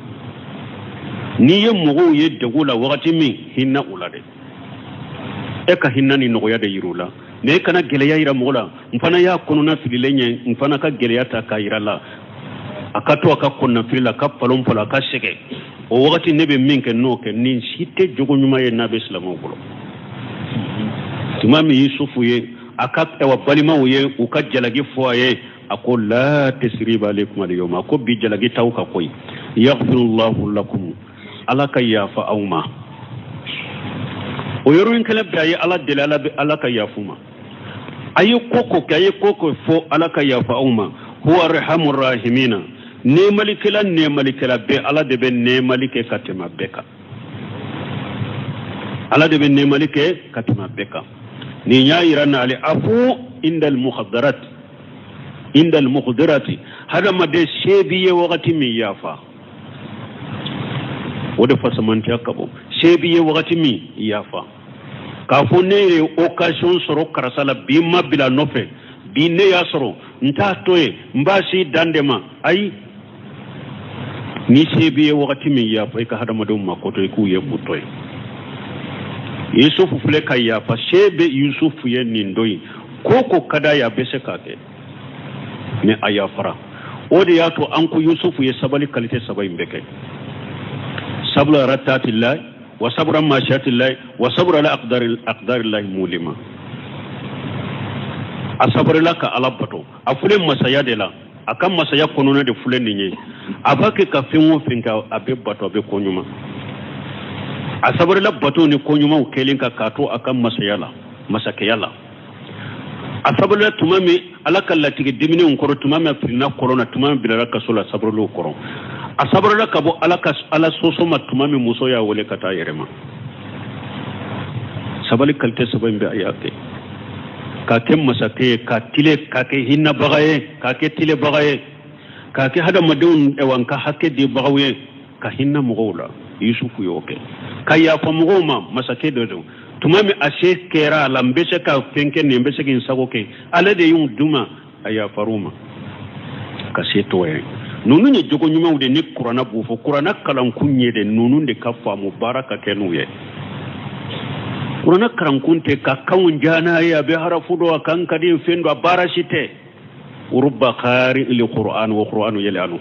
N'i ye mɔgɔw ye degun la wagati min, hinɛ u la dɛ, e ka hinɛ ni nɔgɔya de yir'u la, mais e kana gɛlɛya yira mɔgɔ la. N fana y'a kɔnɔna fililen ye, n fana ka gɛlɛya ta k'a yira la, a ka to a ka kɔnɔnafili la, a ka palon palon, a ka sɛgɛn. O wagati ne bɛ min kɛ, n'o kɛ. Nin si tɛ jogo ɲuman ye n'a bɛ silamɛw bolo. Tuma min Yusufu ye a ka ɛwa balimaw ye u ka jalaki fɔ a ye, a ko la tasriba alaykum al-yawma, ko bi jalaki t'aw kan koyi, yaghfirullahu lakum, Ala ka yafa aw ma. O yɔrɔnin kelen bɛɛ a ye Ala deli, Ala bɛ Ala ka yafa u ma. A ye ko ko kɛ, a ye ko ko fɔ, Ala ka yafa aw ma. Huwa arhamur rahimina, nɛɛmalikɛla nɛɛmalikɛla bɛɛ, Ala de bɛ nɛɛmali kɛ ka tɛmɛ bɛɛ kan. Ala de bɛ nɛɛmali kɛ ka tɛmɛ bɛɛ kan. Nin y'a yira na al afu indal muqaddarat, indal muqdirati, hadamaden se b'i ye wagati min, yafa. O de fasamantiya ka bon. Se b'i ye wagati min, yafa. K'a fɔ ne ye occasion sɔrɔ karisa la bi, n ma bila nɔfɛ bi, ne y'a sɔrɔ, n t'a to yen, n b'a si dan de ma. Ayi, ni se b'i ye wagati min, yafa i ka hadamadenw ma koto i k'u ye k'u to yen. Yusufu filɛ ka yafa, se bɛ Yusufu ye nin don in, ko ko ka d'a ye, a bɛ se k'a kɛ, mais a yafara. O de y'a to an ko Yusufu ye sabali qualité saba in bɛɛ kɛ: sabru ala taatillahi wa sabru an maasiyatillahi wa sabru ala aqdarillahi mulima. A sabarila ka Ala bato. A filɛ masaya de la, a ka masaya kɔnɔna de filɛ nin ye. A b'a kɛ ka fɛn o fɛn kɛ, a bɛ bato, a bɛ ko ɲuman. A sabarila bato ni ko ɲumanw kɛlen kan k'a to a ka masaya la, masakɛya la. A sabarila tuma min Ala ka latigɛ diminenw kɔrɔ, tuma min a firinna kɔlɔn na, tuma min bilara kaso la, sabaril'o kɔrɔ. A sabarila ka bɔ Ala ka Ala sɔsɔ ma tuma min muso y'a wele ka taa yɛrɛ ma. Sabali qualité saba in bɛɛ a y'a kɛ, k'a kɛ masakɛ ye, ka tile, k'a kɛ hinɛbaga ye, k'a kɛ tilebaga ye, k'a kɛ hadamadenw ɛwa ka hakɛ dibagaw ye, ka hinɛ mɔgɔw la. Yusufu y'o kɛ, ka yafa mɔgɔw ma. Masakɛ dɔ don, tuma min a se kɛra a la, n bɛ se ka fɛn kɛ nin, n bɛ se k'i sago kɛ, Ala de y'u d'u ma, a yafar'u ma ka se to ye. Ninnu ye jogo ɲumanw de ni kuranna b'u fɔ. Kuranna kalankun ye de ninnu de ka faamu, baara ka kɛ n'u ye. Kuranna kalankun tɛ ka kanw diya n'a ye, a bɛ harafu dɔn, a kan ka di, fɛn dɔn, a baara si tɛ. Rubba qari li qur'an wa qur'anu yal'anu.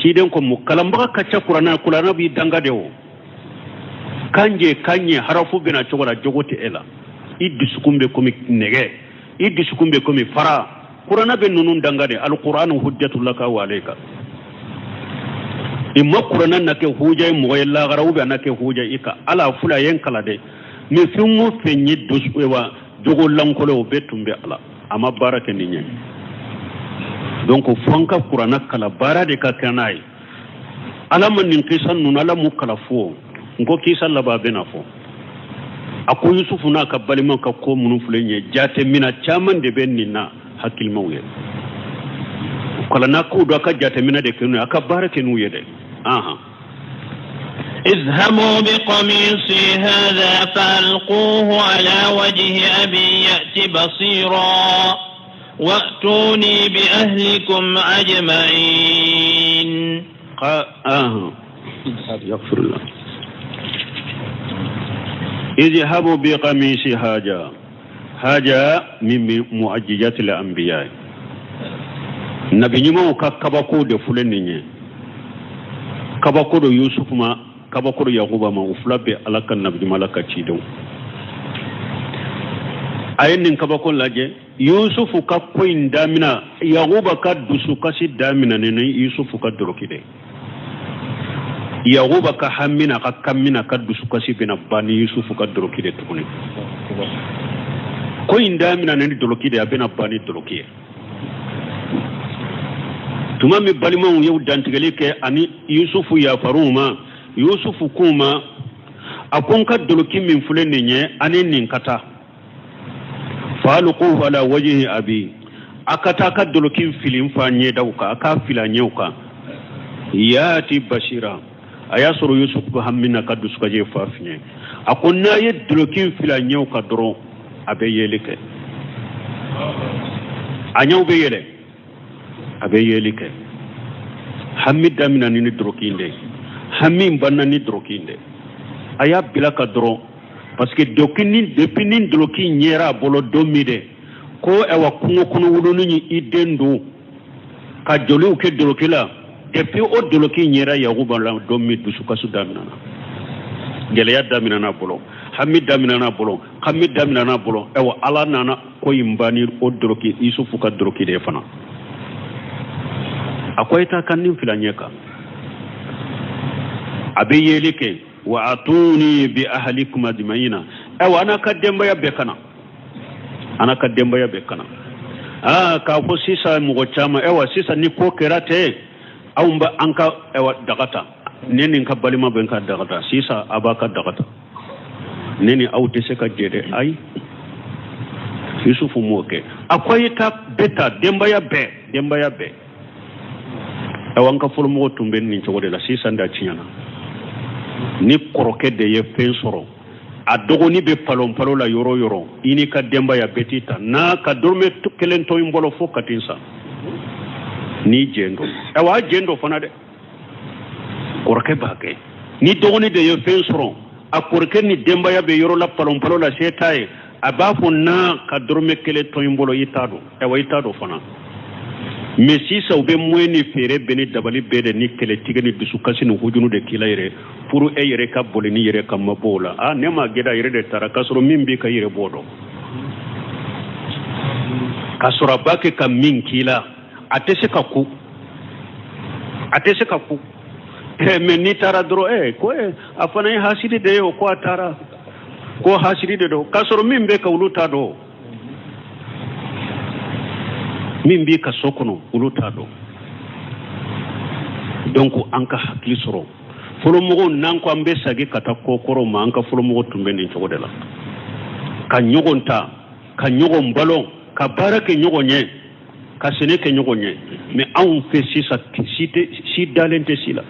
Ciden ko mu kalanbaga ka ca kuranna, kuranna b'i danga de. O kan jɛ kan ɲɛ harafu bɛna cogo la, jogo tɛ e la, i dusukun bɛ komi nɛgɛ, i dusukun bɛ komi fara. Kuranna bɛ ninnu danga de. Alqur'anu hujjatu laka wa alayka. I ma kuranna na kɛ huja ye mɔgɔ ye lagara, ou bien a na kɛ huja i kan. Ala fula ye n kala dɛ, mais fɛn o fɛn ye dusu wa jogo lankolon, o bɛɛ tun bɛ a la, a ma baara kɛ nin ye. Donc fo an ka kuranna kala, baara de ka kɛ n'a ye. Ala ma nin kisa ninnu, Ala m'u kala fo n ko kisa laban bɛna fɔ. A ko Yusufu n'a ka balimaw ka ko minnu filɛ nin ye, jateminɛ caman de bɛ nin na hakilimaw ye. Kalanna kow don, a ka jateminɛ de kɛ n'u ye, a ka baara kɛ n'u ye dɛ. Ahan. اذهبوا بقميصي هذا فألقوه على وجه أبي يأت بصيرا وأتوني بأهلكم أجمعين. آه. يغفر الله. اذهبوا بقميصي هذا، هذا من معجزات الأنبياء. Nabi ɲumanw ka kabako de filɛ nin ye. Kabako do Yusufu ma, kabako do Yakuba ma, u fila bɛɛ Ala ka nabi ɲuman, Ala ka cidenw. A ye nin kabako lajɛ. Yusufu ka ko in damina, Yakuba ka dusukasi daminɛnen ni Yusufu ka dɔrɔki de. Yakuba ka hami n'a ka kami n'a ka dusukasi bɛna ban ni Yusufu ka doloki de tuguni. Ko in daminɛna ni doloki de ye, a bɛna ban ni doloki ye. Tuma min balimaw y'u dantigɛli kɛ ani Yusufu yafar'u ma, Yusufu k'u ma, a ko n ka doloki min filɛ nin ye, ani nin ka taa faalquhu ala wajhi abi, a ka taa ka doloki fili n fa ɲɛdaw kan, a k'a fili a ɲɛw kan, yati basira. A y'a sɔrɔ Yusufu bɛ hami na ka dusukasi fa fiɲɛ. A ko n'a ye doloki fili a ɲɛw kan dɔrɔn, a bɛ yeli kɛ, a ɲɛw bɛ yɛlɛ, a bɛ yeli kɛ. Hami daminɛna ni doloki in de ye, hami banna ni doloki in de. A y'a bila ka dɔrɔn, parce que doloki ni depuis ni doloki in yera a bolo don min de ko ayiwa kungo kɔnɔ wulunin ye i den don ka joliw kɛ doloki la, depuis o doloki in yera Yakuba la don min, dusukasi daminɛna, gɛlɛya daminɛna a bolo, hami daminɛna a bolo, hami daminɛna a bolo. Ayiwa Ala nana ko in ban ni o doloki, Yusufu ka doloki de ye fana. A ko i taa ka nin fili a ɲɛ kan, a bɛ yeli kɛ. Wa atuni bi ahlikum ajmaina, ayiwa an n'a ka denbaya bɛɛ ka na, an n'a ka denbaya bɛɛ ka na. Aa k'a fɔ sisan mɔgɔ caman, ayiwa sisan ni ko kɛra ten, anw bɛ an ka ayiwa daga ta, ne ni n ka balima bɛ n ka daga ta, sisan a b'a ka daga ta, ne ni aw tɛ se ka jɛ dɛ. Ayi, Yusufu m'o kɛ. A ko a ye taa bɛɛ ta, denbaya bɛɛ, denbaya bɛɛ. Ayiwa an ka fɔlɔmɔgɔw tun bɛ nin cogo de la. Sisan da tiɲɛna, ni kɔrɔkɛ de ye fɛn sɔrɔ, a dɔgɔnin bɛ palon palon la yɔrɔ o yɔrɔ, i n'i ka denbaya bɛɛ t'i ta n'a ka dɔrɔmɛ kelen to n bolo fo ka t'i sa n'i jɛn don. Ayiwa a jɛn don fana dɛ, kɔrɔkɛ b'a kɛ. Ni dɔgɔnin de ye fɛn sɔrɔ, a kɔrɔkɛ ni denbaya bɛ yɔrɔ la palon palon la, se t'a ye, a b'a fɔ na ka dɔrɔmɛ kelen to n bolo, i t'a dɔn. Ayiwa i t'a dɔn fana. Mais sisan u bɛ moyen ni fɛɛrɛ bɛɛ ni dabali bɛɛ de ni kɛlɛtigɛ ni dusukasi ni hujunu de k'i la yɛrɛ pour e yɛrɛ ka boli ni yɛrɛ ka mabɔ o la. Aa ne ma gɛrɛ, a yɛrɛ de taara, k'a sɔrɔ min b'i ka yɛrɛ b'o dɔn, k'a sɔrɔ a b'a kɛ ka min k'i la, a tɛ se ka ku, a tɛ se ka ku. Mais n'i taara dɔrɔn, ko a fana ye hasidi de ye o, ko a taara ko hasidi de don, k'a sɔrɔ min bɛ ka olu t'a dɔn, min b'i ka so kɔnɔ olu t'a dɔn. Donc an ka hakili sɔrɔ fɔlɔmɔgɔw, n'an ko an bɛ segin ka taa ko kɔrɔw ma, an ka fɔlɔmɔgɔw tun bɛ nin cogo de la, ka ɲɔgɔn ta, ka ɲɔgɔn balo, ka baara kɛ ɲɔgɔn ye, ka sɛnɛ kɛ ɲɔgɔn ye. Mais anw fɛ sisan, si tɛ, si dalen tɛ si la,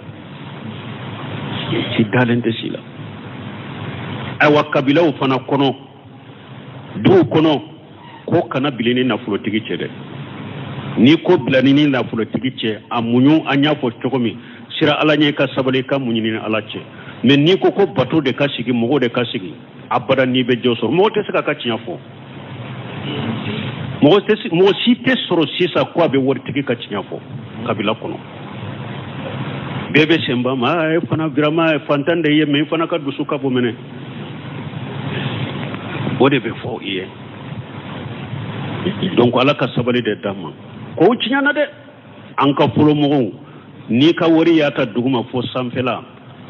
si dalen tɛ si la. Ayiwa kabilaw fana kɔnɔ, duw kɔnɔ, ko kana bila i ni nafolotigi cɛ dɛ. Ni ko bila i ni nafolotigi cɛ, a muɲu. An y'a fɔ cogo min, siran Ala ɲɛ, ka sabali, ka muɲu ni Ala cɛ. Mais n'i ko ko bato de ka sigi, mɔgɔw de ka sigi, abada n'i bɛ jɔ sɔrɔ, mɔgɔ tɛ se k'a ka tiɲɛ fɔ. Mɔgɔ tɛ, mɔgɔ si tɛ sɔrɔ sisan ko a bɛ waritigi ka tiɲɛ fɔ kabila kɔnɔ. Bɛɛ bɛ senba ma, e fana vraiment fantan de ye, mais i fana ka dusu ka bon minɛ. O de bɛ fɔ i ye. Donc Ala ka sabali de d'an ma. Kow tiɲɛna dɛ. An ka fɔlɔmɔgɔw, n'i ka wari y'a ta duguma fo sanfɛla,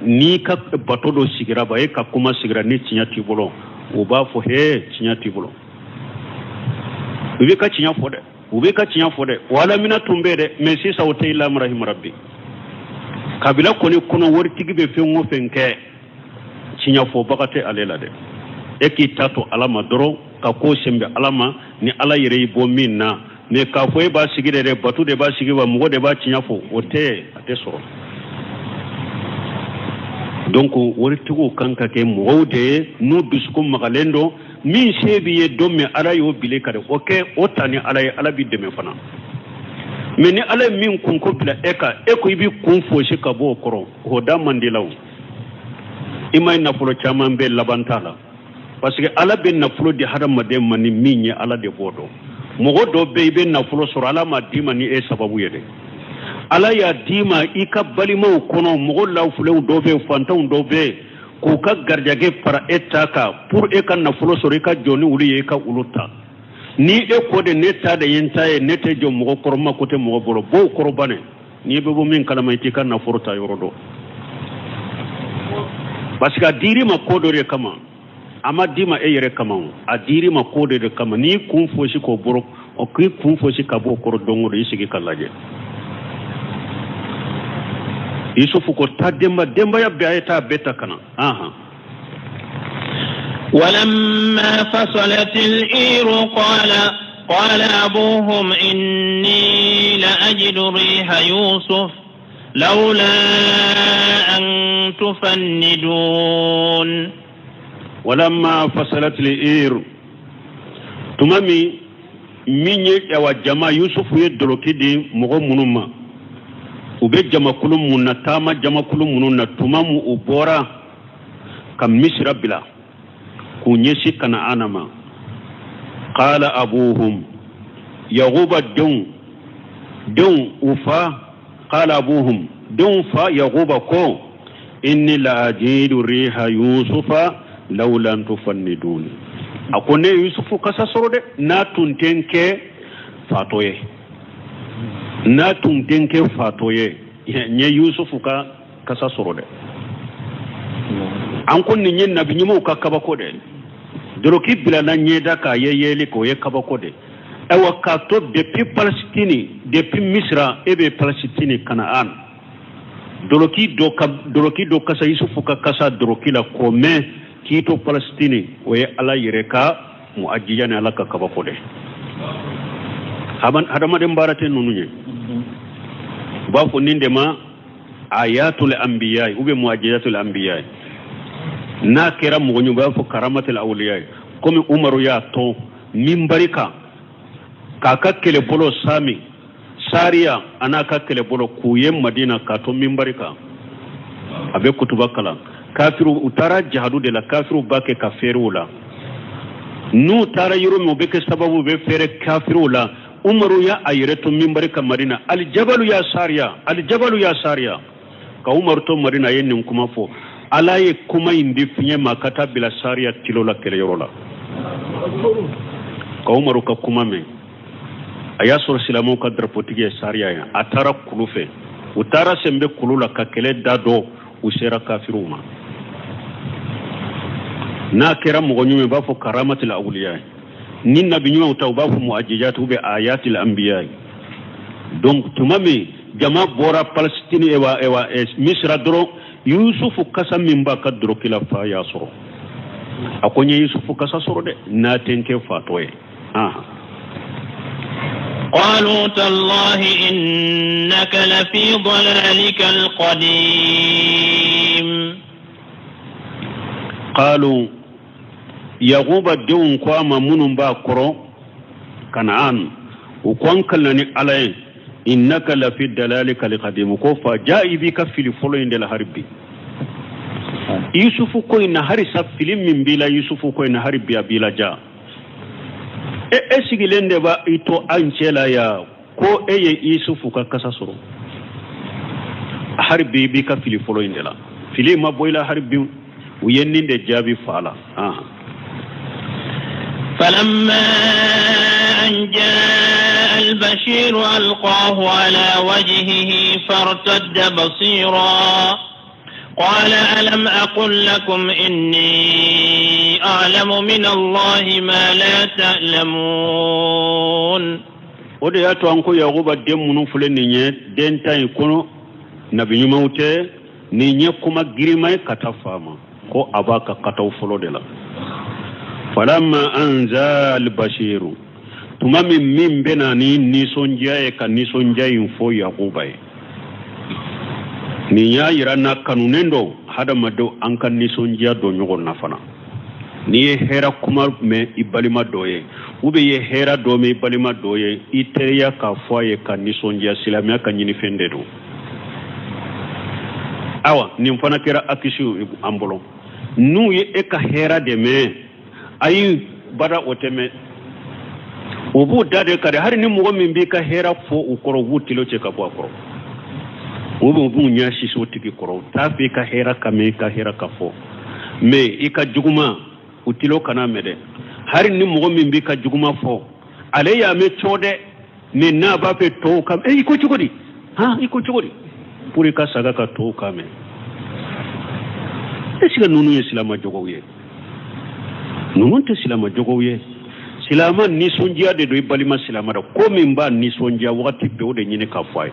n'i ka bato dɔ sigira ba, e ka kuma sigira ni tiɲɛ t'i bolo, u b'a fɔ he, tiɲɛ t'i bolo. U b'i ka tiɲɛ fɔ dɛ, u b'i ka tiɲɛ fɔ dɛ. O alamina tun bɛ dɛ, mais sisan o tɛ illa man rahima rabbi. Kabila kɔni kɔnɔ, waritigi bɛ fɛn o fɛn kɛ, tiɲɛ fɔbaga tɛ ale la dɛ. E k'i ta to Ala ma dɔrɔn, ka ko sɛnbɛ Ala ma, ni Ala yɛrɛ y'i bɔ min na. Mais k'a fɔ e b'a sigi dɛ, bato de b'a sigi wa, mɔgɔ de b'a tiɲɛ fɔ, o tɛ, a tɛ sɔrɔ. Donc waritigiw kan ka kɛ mɔgɔw de ye n'u dusukun magalen don. Min se b'i ye don min, Ala y'o bila i kan dɛ, o kɛ, o ta ni Ala ye, Ala b'i dɛmɛ fana. Mais ni Ala ye min kunko bila e kan, e ko i b'i kun fosi ka bɔ o kɔrɔ, o da man di la. O i ma ye, nafolo caman bɛ laban t'a la, parce que Ala bɛ nafolo di hadamaden ma ni min ye, Ala de b'o dɔn. Mɔgɔ dɔ bɛ, i bɛ nafolo sɔrɔ, Ala ma d'i ma ni e sababu ye dɛ. Ala y'a d'i ma i ka balimaw kɔnɔ, mɔgɔ lafulenw dɔ bɛ yen, fantanw dɔ bɛ yen, k'u ka garijɛgɛ fara e ta kan pour e ka nafolo sɔrɔ, i ka jɔ ni olu ye, i ka olu ta. Ni e ko de ne ta de ye n ta ye, ne tɛ jɔ mɔgɔ kɔrɔ, ma ko tɛ mɔgɔ bolo, b'o kɔrɔ banɛ. N'i bɛ bɔ min kalama, i t'i ka nafolo ta yɔrɔ dɔn. Parce que a dir'i ma ko dɔ de kama, a ma d'i ma e yɛrɛ kama, o a dir'i ma ko dɔ de kama. N'i kun fosi k'o bɔrɔ o k'i kun fosi ka bɔ o kɔrɔ don o don, i sigi ka lajɛ. Yusufu ko taa denba denbaya bɛɛ, a ye taa bɛɛ ta ka na. Ahan. ولما فصلت العير قال قال أبوهم إني لأجد ريح يوسف لولا أن تفندون. ولما فصلت العير, tuma min min ye awa jama Yusufu ye doloki di mɔgɔ minnu ma, u bɛ jamakulu mun na, taama jamakulu minnu na, tuma min u bɔra ka Misira bila k'u ɲɛsin Kanaana ma, قال أبوهم, Yakuba denw denw u fa, قال أبوهم, denw fa Yakuba ko إني لأجد ريح يوسف لولا أن تفندون. A ko ne Yusufu kasa sɔrɔ dɛ, n'a tun tɛ n kɛ fatɔ ye, n'a tun tɛ n kɛ fatɔ ye, n ye Yusufu ka kasa sɔrɔ dɛ. An ko nin ye nabi ɲumanw ka kabako dɛ. Doroki bilala ɲɛda k'a ye yeli k'o ye kabako de. Ayiwa, k'a to depuis Palestine, depuis Misira, e bɛ Palestine Kanaan, doloki dɔ ka doloki dɔ kasa, Yusufu ka kasa doloki la k'o mɛn k'i to Palestine, o ye Ala yɛrɛ ka muajiya ni Ala ka kabako de. Hadamaden baara tɛ ninnu ye. U b'a fɔ nin de ma آيات الأنبياء ou bien معجزات الأنبياء. N'a kɛra mɔgɔ ɲɛ, u b'a fɔ كرامات الأولياء. Komi Umaru y'a tɔn minbari kan k'a ka kɛlɛbolo sami sariya a n'a ka kɛlɛbolo k'u ye Madina, k'a to minbari kan a bɛ kutuba kalan. Kafiru u taara jahadu de la, kafiru b'a kɛ ka feerew la. N'u taara yɔrɔ min, u bɛ kɛ sababu u bɛ feere kafiruw la. Umaru y'a a yɛrɛ to minbari kan Madina: الجبل يا سارية, الجبل يا سارية. Ka Umaru to Madina, a ye nin kuma fɔ. Ala ye kuma in di fiɲɛ ma ka taa bila sariya tilo la kɛlɛyɔrɔ la. Ka Umaru ka kuma mɛn, a y'a sɔrɔ silamɛw ka darapotigi ye sariya ye. A taara kulu fɛ, u taara senbɛ kulu la ka kɛlɛ da dɔ, u sera kafiriw ma. N'a kɛra mɔgɔ ɲuman, u b'a fɔ كرامات الأولياء. Ni nabi ɲumanw ta, u b'a fɔ معجزات ou bien آيات الأنبياء. Donc tuma min jama bɔra Palestine, ewa ewa Misira dɔrɔn, Yusufu kasa min b'a ka doroki la, fa y'a sɔrɔ. A ko n ye Yusufu kasa sɔrɔ dɛ, n'a tɛ n kɛ fatɔ ye. Ahan. قالوا تالله إنك لفي ضلالك القديم. قالوا, Yakuba denw ko a ma, minnu b'a kɔrɔ Kanaan, u ko an kalina ni Ala ye, إنك لفي ضلالك القديم. Ko fa ja, i b'i ka fili fɔlɔ in de la hari bi. Yusufu ko in na, harisa fili min b'i la Yusufu ko in na, hari bi a b'i la. Ja, e e sigilen de b'a i to an cɛ la yan ko e ye Yusufu ka kasa sɔrɔ. Hari bi i b'i ka fili fɔlɔ in de la, fili ma bɔ i la hari bi. U ye nin de jaabi fa la. Ahan. فلما أن جاء البشير ألقاه على وجهه فارتد بصيرا، قال ألم أقل لكم إني أعلم من الله ما لا تعلمون. O de y'a to an ko Yakuba den minnu filɛ nin ye, den tan in kɔnɔ, nabi ɲumanw tɛ. Nin ye kuma girinma ye ka taa fa ma ko a b'a ka kataw fɔlɔ de la. فلما أن جاء البشير, tuma min min bɛ na ni nisɔndiya ye, ka nisɔndiya in fɔ Yakuba ye. Nin y'a yira na kanunen don hadamadenw an ka nisɔndiya don ɲɔgɔn na fana. N'i ye hɛrɛ kuma mɛn i balima dɔ ye, ou bien i ye hɛrɛ dɔ mɛn i balima dɔ ye, i teriya k'a fɔ a ye ka nisɔndiya, silamɛya ka ɲinifɛn de don. Awa, nin fana kɛra akisi an bolo. N'u ye e ka hɛrɛ de mɛn, ayi bada, o tɛ mɛn, u b'u da de kari. Hali ni mɔgɔ min b'i ka hɛrɛ fɔ u kɔrɔ, u b'u tilo cɛ ka bɔ a kɔrɔ, u bɛ u b'u ɲɛ sisi o tigi kɔrɔ. U t'a fɛ i ka hɛrɛ ka mɛn, i ka hɛrɛ ka fɔ. Mais i ka juguman, u tilo kana mɛn dɛ. Hali ni mɔgɔ min b'i ka juguman fɔ, ale y'a mɛn cɔ dɛ, mais n'a b'a fɛ tɔw ka i ko cogo di, han, i ko cogo di, pour i ka saga ka tɔw ka mɛn. Est-ce que ninnu ye silama jogow ye? Ninnu tɛ silama jogow ye. Silama nisɔndiya de don i balima silama la. Ko min b'a nisɔndiya wagati bɛɛ, o de ɲini k'a fɔ a ye.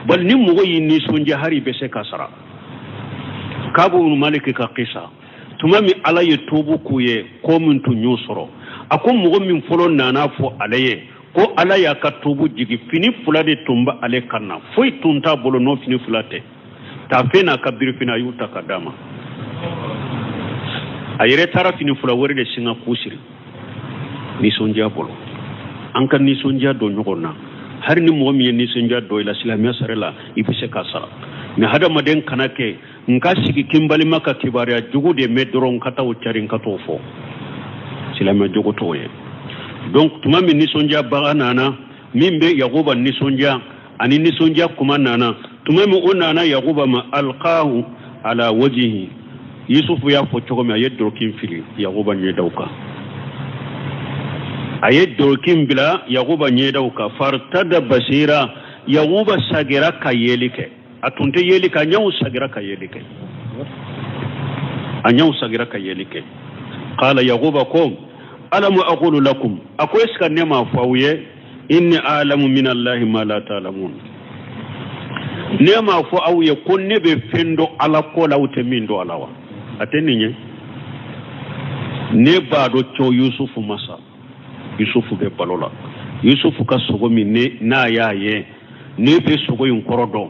Bari ni mɔgɔ y'i nisɔndiya, hali i bɛ se k'a sara. Kabu ibn Malik ka kisa, tuma min Ala ye tuubu k'u ye, ko min tun y'u sɔrɔ, a ko mɔgɔ min fɔlɔ nana fɔ ale ye ko Ala y'a ka tuubu jigi, fini fila de tun bɛ ale kan na, foyi tun t'a bolo n'o fini fila tɛ. Taafe n'a ka birifini, a y'u ta ka d'a ma. A yɛrɛ taara fini fila wɛrɛ de singa k'u siri nisɔndiya bolo. An ka nisɔndiya don ɲɔgɔn na. Hali ni mɔgɔ min ye nisɔndiya don i la, silamɛya sariya la, i bɛ se k'a sara. Mɛ hadamaden kana kɛ n ka sigi k'i balima ka kibaruya jugu de mɛn dɔrɔn, ka taa o cari, n ka t'o fɔ. Silamɛya jogo t'o ye. Donc tuma min nisɔndiyabaga nana, min bɛ Yakuba nisɔndiya ani nisɔndiya kuma nana, tuma min o nana Yakuba ma, alqahu ala wajihi, Yusufu y'a fɔ cogo min, a ye doroki fili Yakuba ɲɛdaw kan. A ye doroki bila Yakuba ɲɛdaw kan. Fartada basira, Yakuba sagira ka yeli kɛ. A tun tɛ yeli kɛ, a ɲɛw sagira ka yeli kɛ, a ɲɛw sagira ka yeli kɛ. Qala, Yakuba ko, alamu aqulu lakum, a ko est ce que ne m'a fɔ aw ye, inni alamu min allahi ma la ta'lamun, ne m'a fɔ aw ye ko ne bɛ fɛn dɔn Ala ko la, aw tɛ min dɔn a la wa? A tɛ nin ye. Ne b'a dɔn ko Yusufu ma sa, Yusufu bɛ balo la. Yusufu ka sogo min ne n'a y'a ye, ne bɛ sogo in kɔrɔ dɔn.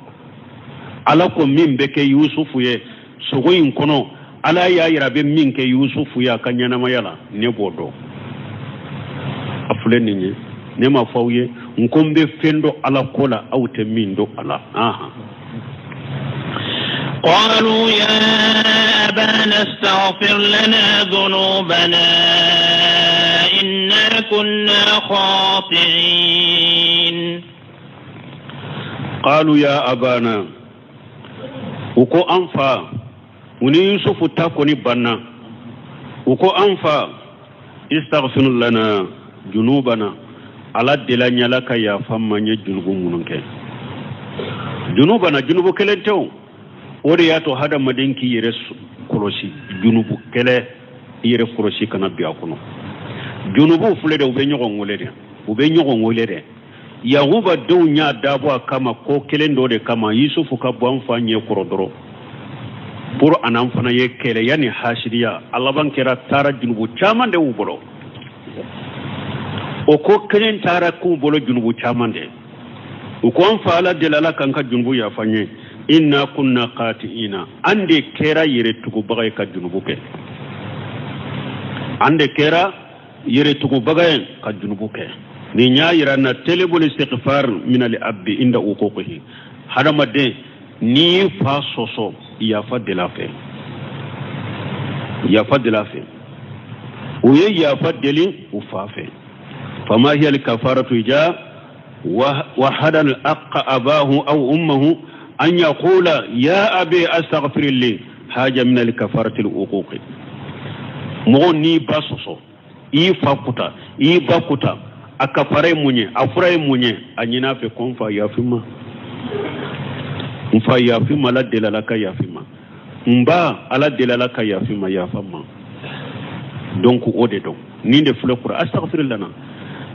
Ala ko min bɛ kɛ Yusufu ye sogo in kɔnɔ, Ala y'a yira a bɛ min kɛ Yusufu ye a ka ɲɛnamaya la, ne b'o dɔn. A filɛ nin ye, ne m'a fɔ aw ye n ko n bɛ fɛn dɔn Ala ko la, aw tɛ min dɔn a la. Ahan. قالوا يا أبانا استغفر لنا ذنوبنا إنا كنا خاطئين. قالوا يا أبانا, u ko an fa. U ni Yusufu ta kɔni banna. U ko an fa, istaghfir lana junubana, Ala deli an ye, Ala ka yafa ma n ye junubu minnu kɛ. Junubana, junubu kelen tɛ o. O de y'a to hadamaden k'i yɛrɛ kɔlɔsi junubu kɛlɛ, i yɛrɛ kɔlɔsi kana bin a kɔnɔ. Junubu filɛ dɛ, u bɛ ɲɔgɔn wele dɛ, u bɛ ɲɔgɔn wele dɛ. Yakuba denw y'a dabɔ a kama ko kelen dɔ de kama, Yusufu ka bɔ an fa ɲɛ kɔrɔ dɔrɔn pour a n'an fana ye kɛlɛya ni hasidiya. A laban kɛra taara junubu caman de y'u bolo. O ko kelen taara k'u bolo junubu caman de. U ko an fa, Ala deli, Ala k'an ka junubu yafa n ye. Inna kunna khati'ina, an de kɛra yɛrɛ tugubaga ye ka junubu kɛ, an de kɛra yɛrɛtugubaga ye ka junubu kɛ. Nin y'a yira na talabul istighfar min al abdi inda uquqihi. Hadamaden n'i y'i fa sɔsɔ, yafa deli a fɛ, yafa deli a fɛ. U ye yafa deli u fa fɛ. Fama hiya al kafaratu ija wahadan aqqa abahu aw ummahu an yaqula ya abi astaghfir li haja min al kafarati al uquqi. Mɔgɔ n'i ba sɔsɔ, i fa kuta, i ba kuta, a kafara ye mun ye? A fura ye mun ye? A ɲin'a fɛ ko n fa, yafa n ma, n fa, yafa n ma, Ala deli, Ala ka yafa n ma, n ba, Ala deli, Ala ka yafa n ma, yafa n ma. Donc o de don nin de filɛ kura astaghfir lana.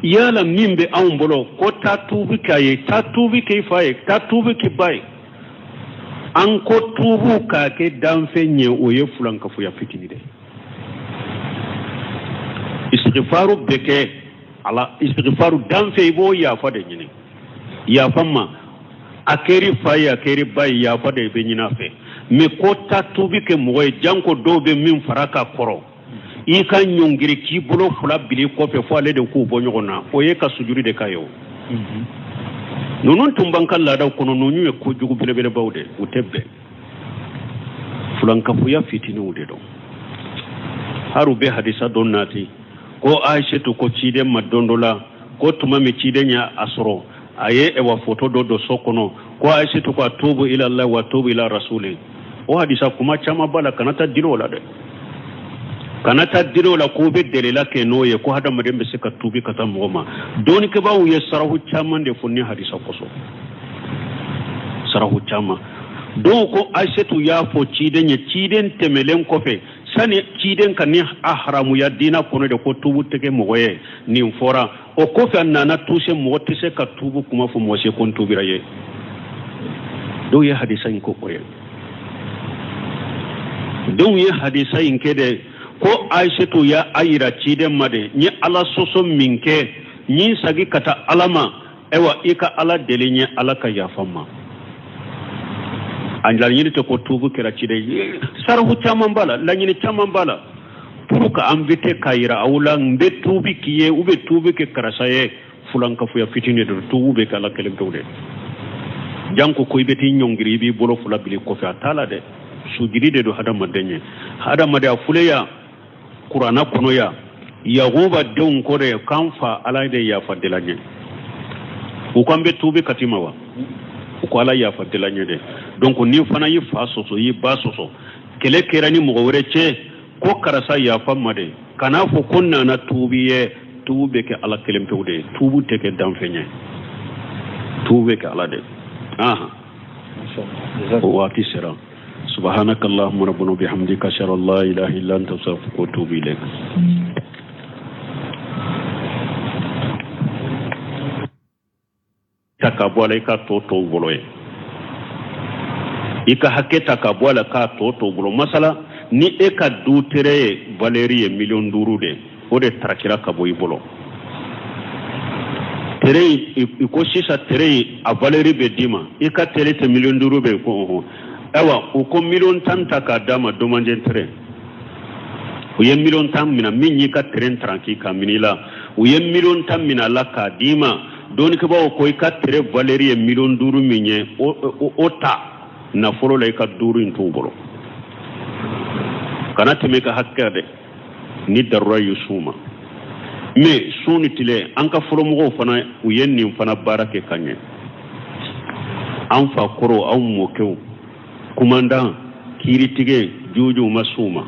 Yala min bɛ anw bolo ko taa tuubi k'a ye, taa tuubi k'i fa ye, taa tuubi k'i ba ye. An ko tuubu k'a kɛ danfɛn ye, o ye fulankafoya fitini de. Istighfaru bɛ kɛ ala istighfaru danfɛn, i b'o yafa de ɲini, yafa ma. A kɛr'i fa ye, a kɛr'i ba ye, yafa de bɛ ɲini a fɛ. Mais ko taa tuubi kɛ mɔgɔ ye, janko dɔw bɛ min fara ka kɔrɔ, i ka ɲɔngiri k'i bolo fila bili kɔfɛ fo ale de k'u bɔ ɲɔgɔn na, o ye ka sujudi de k'a ye. O ninnu tun b'an ka laadaw kɔnɔ. Ninnu ye kojugu belebelebaw de, u tɛ bɛn, fulankafoya fitininw de don. Hari u bɛ hadisa dɔ nati ko Ayisetu ko ciden ma don dɔ la ko tuma min ciden y'a sɔrɔ a ye ɛwa foto dɔ don so kɔnɔ, ko Ayisetu ko atubu ila Allah wa atubu ila rasuli. O hadisa kuma caman b'a la, kana taa diri o la dɛ, kana taa diri o la k'o bɛ delila kɛ n'o ye ko hadamaden bɛ se ka tuubi ka taa mɔgɔ ma. Dɔnnikɛbaaw ye sarahu caman de fɔ ni hadisa kosɔn, sarahu caman. Dɔw ko Ayisetu y'a fɔ ciden ye, ciden tɛmɛlen kɔfɛ, sani ciden ka ni a haramuya diina kɔnɔ de ko tubu tɛ kɛ mɔgɔ ye. Nin fɔra o kɔfɛ, a nana tuse mɔgɔ tɛ se ka tubu kuma fɔ mɔgɔ si ko n tubira ye. Dɔw ye hadisa in ko o ye, dɔw ye hadisa in kɛ de ko Ayisetu y'a yira ciden ma de, n ye Ala sɔsɔ min kɛ, n ye sagi ka taa Ala ma, ayiwa i ka Ala deli n ye, Ala ka yafa n ma. A laɲini tɛ ko tubu kɛra ciden ye. Sarahu caman b'a la, laɲini caman b'a la pour ka an bɛ k'a yira aw la, n bɛ tubi k'i ye, u bɛ tubi kɛ karisa ye. Fulankafoya fitinin de don, tubu bɛ kɛ Ala kelen pewu de. Janko ko i bɛ t'i ɲɔngiri, i b'i bolo fila bili kɔfɛ, a t'a la dɛ. Sujudi de don hadamaden ye, hadamadenya fuleya Kuranna kɔnɔ yan, Yakuba denw ko de k'an fa Ala de yafa deli an ye. U ko an bɛ tuubi ka t'i ma wa? U ko Ala yafa deli an ye dɛ. Donc n'i fana y'i fa sɔsɔ, y'i ba sɔsɔ, kɛlɛ kɛra ni mɔgɔ wɛrɛ cɛ, ko karisa yafa n ma dɛ, kan'a fɔ ko n nana tuubi ye. Tuubu bɛ kɛ Ala kelen pewu de ye, tuubu tɛ kɛ danfɛn ye, tuubu bɛ kɛ Ala de ye. O waati sera. Subhanaka Allahumma rabbana bihamdika, ashhadu an la ilaha illa anta, astaghfiruka wa atubu ilayk. Ta ka bɔ a la, i ka tɔ tɔw bolo ye, i ka hakɛ ta ka bɔ a la k'a tɔ tɔw bolo. Masala ni e ka du tere ye valeur ye miliyɔn 5 de, o de tarakira ka bɔ i bolo tere i ko sisan tere in a valeur bɛ d'i ma, i ka tere tɛ miliyɔn 5 bɛ ko ɔhɔn. Ayiwa, u ko miliyɔn 10 ta k'a d'a ma, domajen tere. U ye miliyɔn 10 minɛ min y'i ka tere taranki k'a minɛ i la, u ye miliyɔn 10 minɛ a la k'a d'i ma. Dɔnnikɛbaaw ko i ka tere valeur ye miliyɔn 5 min ye, o ta nafolo la, i ka duuru in t'u bolo. Kana tɛmɛ i ka hakɛ dɛ, ni darura y'i s'u ma. Mais su ni tile, an ka fɔlɔmɔgɔw fana, u ye nin fana baara kɛ ka ɲɛ. An fa kɔrɔw, anw mɔkɛw, kumandan, kiiritigɛ jujuw ma s'u ma,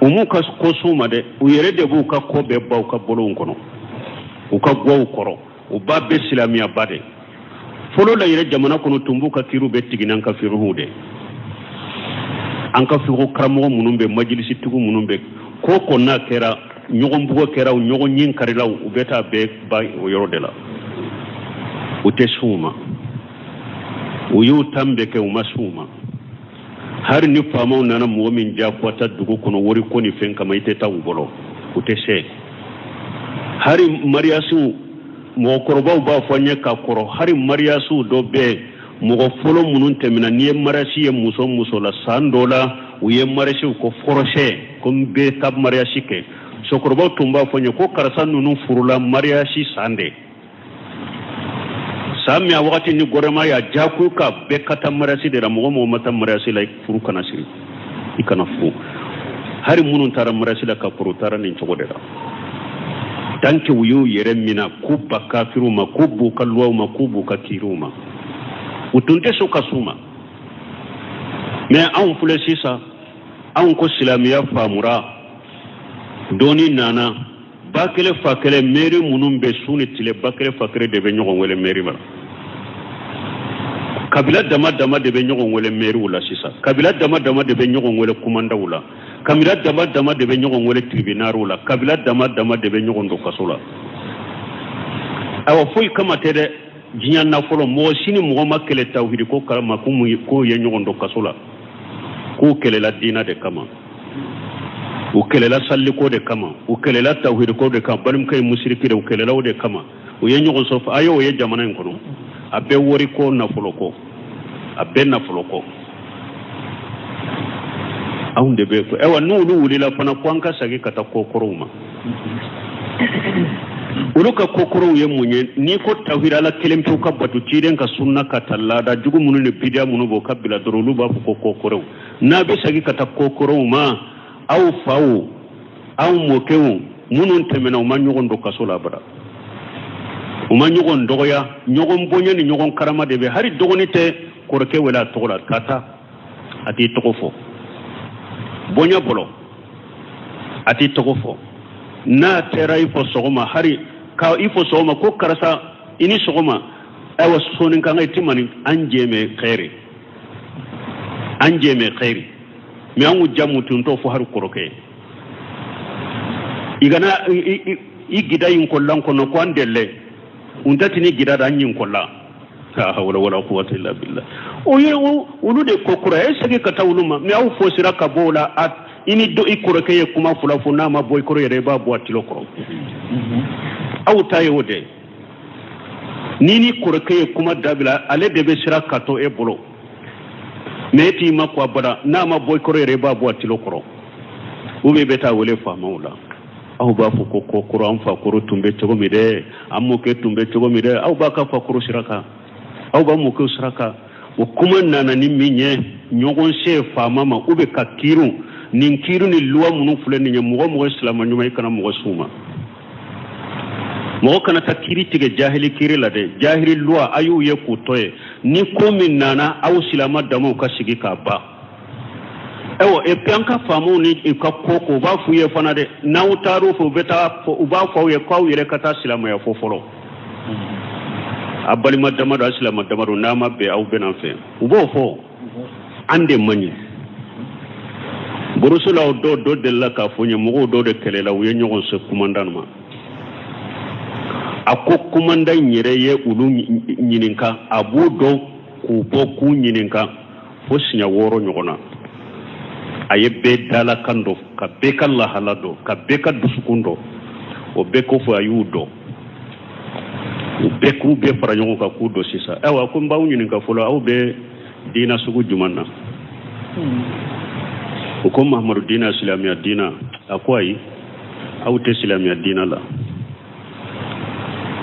u m'u ka ko s'u ma dɛ. U yɛrɛ de b'u ka ko bɛɛ ban u ka bolow kɔnɔ, u ka gwaw kɔrɔ, u b'a bɛɛ silamɛyaba de. Fɔlɔ la yɛrɛ, jamana kɔnɔ tun b'u ka kiriw bɛɛ tigɛ n'an ka fikihuw de, an ka fikihu karamɔgɔ minnu bɛ, majilisitigiw minnu bɛ. Ko ko n'a kɛra ɲɔgɔn bugɔ kɛra, ɲɔgɔn ɲin karilaw, u bɛ taa bɛɛ ban o yɔrɔ de la. U tɛ s'u ma, u y'u tan bɛɛ kɛ, u ma s'u ma. Hali ni faamaw nana mɔgɔ min jagoya dugu kɔnɔ wari ko ni fɛn kama, i tɛ taa u bolo, u tɛ se. Hali mariyasiw, mɔgɔkɔrɔbaw b'a fɔ an ye ka kɔrɔ, hali mariyasiw dɔ bɛ mɔgɔ fɔlɔ minnu tɛmɛna, n'i ye mariyasi ye muso muso la, san dɔ la u ye mariyasiw ko forcé ko n bɛ taa mariyasi kɛ. Cɛkɔrɔbaw tun b'a fɔ n ye ko karisa ninnu furula mariyasi san de, san min a wagati ni gouvernement y'a jago ka bɛɛ ka taa mariyasi de la. Mɔgɔ mɔgɔ ma taa mariyasi la, furu kana siri, i kana furu. Hali minnu taara mariyasi la ka kɔrɔ, u taara nin cogo de la. Tant que u y'u yɛrɛ mina k'u ba kafiriw ma, k'u b'u ka luwaw ma, k'u b'u ka kiiriw ma, u tun tɛ sɔn ka s'u ma. Mais anw filɛ sisan, anw ko silamɛya faamura, dɔɔni nana ba kelen fa kelen. Mɛri minnu bɛ su ni tile, ba kelen fa kelen de bɛ ɲɔgɔn wele mɛri ma. Kabila dama dama de bɛ ɲɔgɔn wele mɛriw la sisan, kabila dama dama de bɛ ɲɔgɔn wele kumandaw la, kabila dama dama de bɛ ɲɔgɔn wele tribunaliw la, kabila dama dama de bɛ ɲɔgɔn don kaso la. Ayiwa, foyi kama tɛ dɛ, diɲɛ nafolo. Mɔgɔ si ni mɔgɔ ma kɛlɛ tawhidi ko kama k'u ye ɲɔgɔn don kaso la, k'u kɛlɛla diina de kama, u kɛlɛla saliko de kama, u kɛlɛla tawhidiko de kama. Balimakɛ ye musiriki de, u kɛlɛla o de kama, u ye ɲɔgɔn sɔrɔ. A ye o ye jamana in kɔnɔ, a bɛɛ wari ko, nafolo ko, a bɛɛ nafolo ko. Anw de bɛ ko ayiwa, n'olu wulila fana ko an ka segin ka taa ko kɔrɔw ma. Olu ka ko kɔrɔw ye mun ye? N'i ko tawhid, Ala kelen pewu ka bato, ciden ka sunna ka ta, laada jugu minnu ni bidiya minnu b'o ka bila dɔrɔn, olu b'a fɔ ko ko kɔrɔw. N'a bɛ segin ka taa ko kɔrɔw ma, aw faw, aw mɔkɛw minnu tɛmɛna, u ma ɲɔgɔn don kaso la abada, u ma ɲɔgɔn dɔgɔya. Ɲɔgɔn bonya ni ɲɔgɔn karama de bɛ. Hali dɔgɔnin tɛ kɔrɔkɛ wele a tɔgɔ la ka taa, a t'i tɔgɔ fɔ bonya bolo, a t'i tɔgɔ fɔ. N'a taara i fo sɔgɔma, hali ka i fo sɔgɔma ko karisa i ni sɔgɔma. Ayiwa, soninkan i ti mani an jɛmɛ xɛri, an jɛmɛ xɛri, mɛ an ko jamu tun t'o fɔ hari kɔrɔkɛ i kana i gida yin kollan kɔnɔ ko an dɛlɛ un tɛ tini gida da an yin kolla. La hawla wala quwwata illa billah. O ye olu de ko kura e segin ka taa olu ma, mɛ aw fosira ka bɔ o la. A i ni dɔ i kɔrɔkɛ ye kuma fila fɔ, n'a ma bɔ i kɔrɔ yɛrɛ, i b'a bɔ a tilo kɔrɔ. Aw ta ye o de ni ni kɔrɔkɛ ye kuma dabila, ale de bɛ sira ka to e bolo, mɛ e t'i ma ko abada. N'a ma bɔ i kɔrɔ yɛrɛ, i b'a bɔ a tilo kɔrɔ, ou bien i bɛ taa wele faamaw la. Aw b'a fɔ ko ko kɔrɔ, an fakɔrɔ tun bɛ cogo min dɛ, an mɔkɛ tun bɛ cogo min dɛ. Aw b'a ka fakɔrɔ sira kan, aw b'a mɔkɛw sira kan. O kuma nana ni min ye, ɲɔgɔn se faama ma, u bɛ ka kiiriw nin kiiri ni luwa minnu filɛ nin ye, mɔgɔ mɔgɔ silama ɲuman, i kana mɔgɔ s'u ma. Mɔgɔ kana taa kiiri tigɛ jahili kiiri la dɛ. Jahili luwa a y'u ye k'u to ye. Ni ko min nana, aw silama damaw ka sigi k'a ban. Ayiwa, et puis an ka faamaw ni u ka ko ko u b'a f'u ye fana dɛ, n'aw taar'u fɛ, u bɛ taa u b'a fɔ aw ye k'aw yɛrɛ ka taa silamɛya fɔ fɔlɔ. A balima dama don, a silama dama don, n'a ma bɛn aw bɛna an fɛ, u b'o fɔ. An de man ɲi brousse la. O dɔ dɔ delila k'a fɔ n ye, mɔgɔw dɔ de kɛlɛla, u ye ɲɔgɔn se kumandan ma. A ko kumandan in yɛrɛ ye olu ɲininka, a b'u dɔn k'u bɔ k'u ɲininka fo siɲɛ 6 ɲɔgɔn na. A ye bɛɛ dalakan dɔn, ka bɛɛ ka lahala dɔn, ka bɛɛ ka dusukun dɔn. O bɛɛ kɔfɛ, a y'u dɔn, u bɛɛ k'u bɛɛ fara ɲɔgɔn kan k'u dɔn sisan. Ayiwa, ko n b'aw ɲininka fɔlɔ, aw bɛ diina sugu jumɛn na? U ko Mahamadu diina, silamɛya diina. A ko ayi, aw tɛ silamɛya diina la.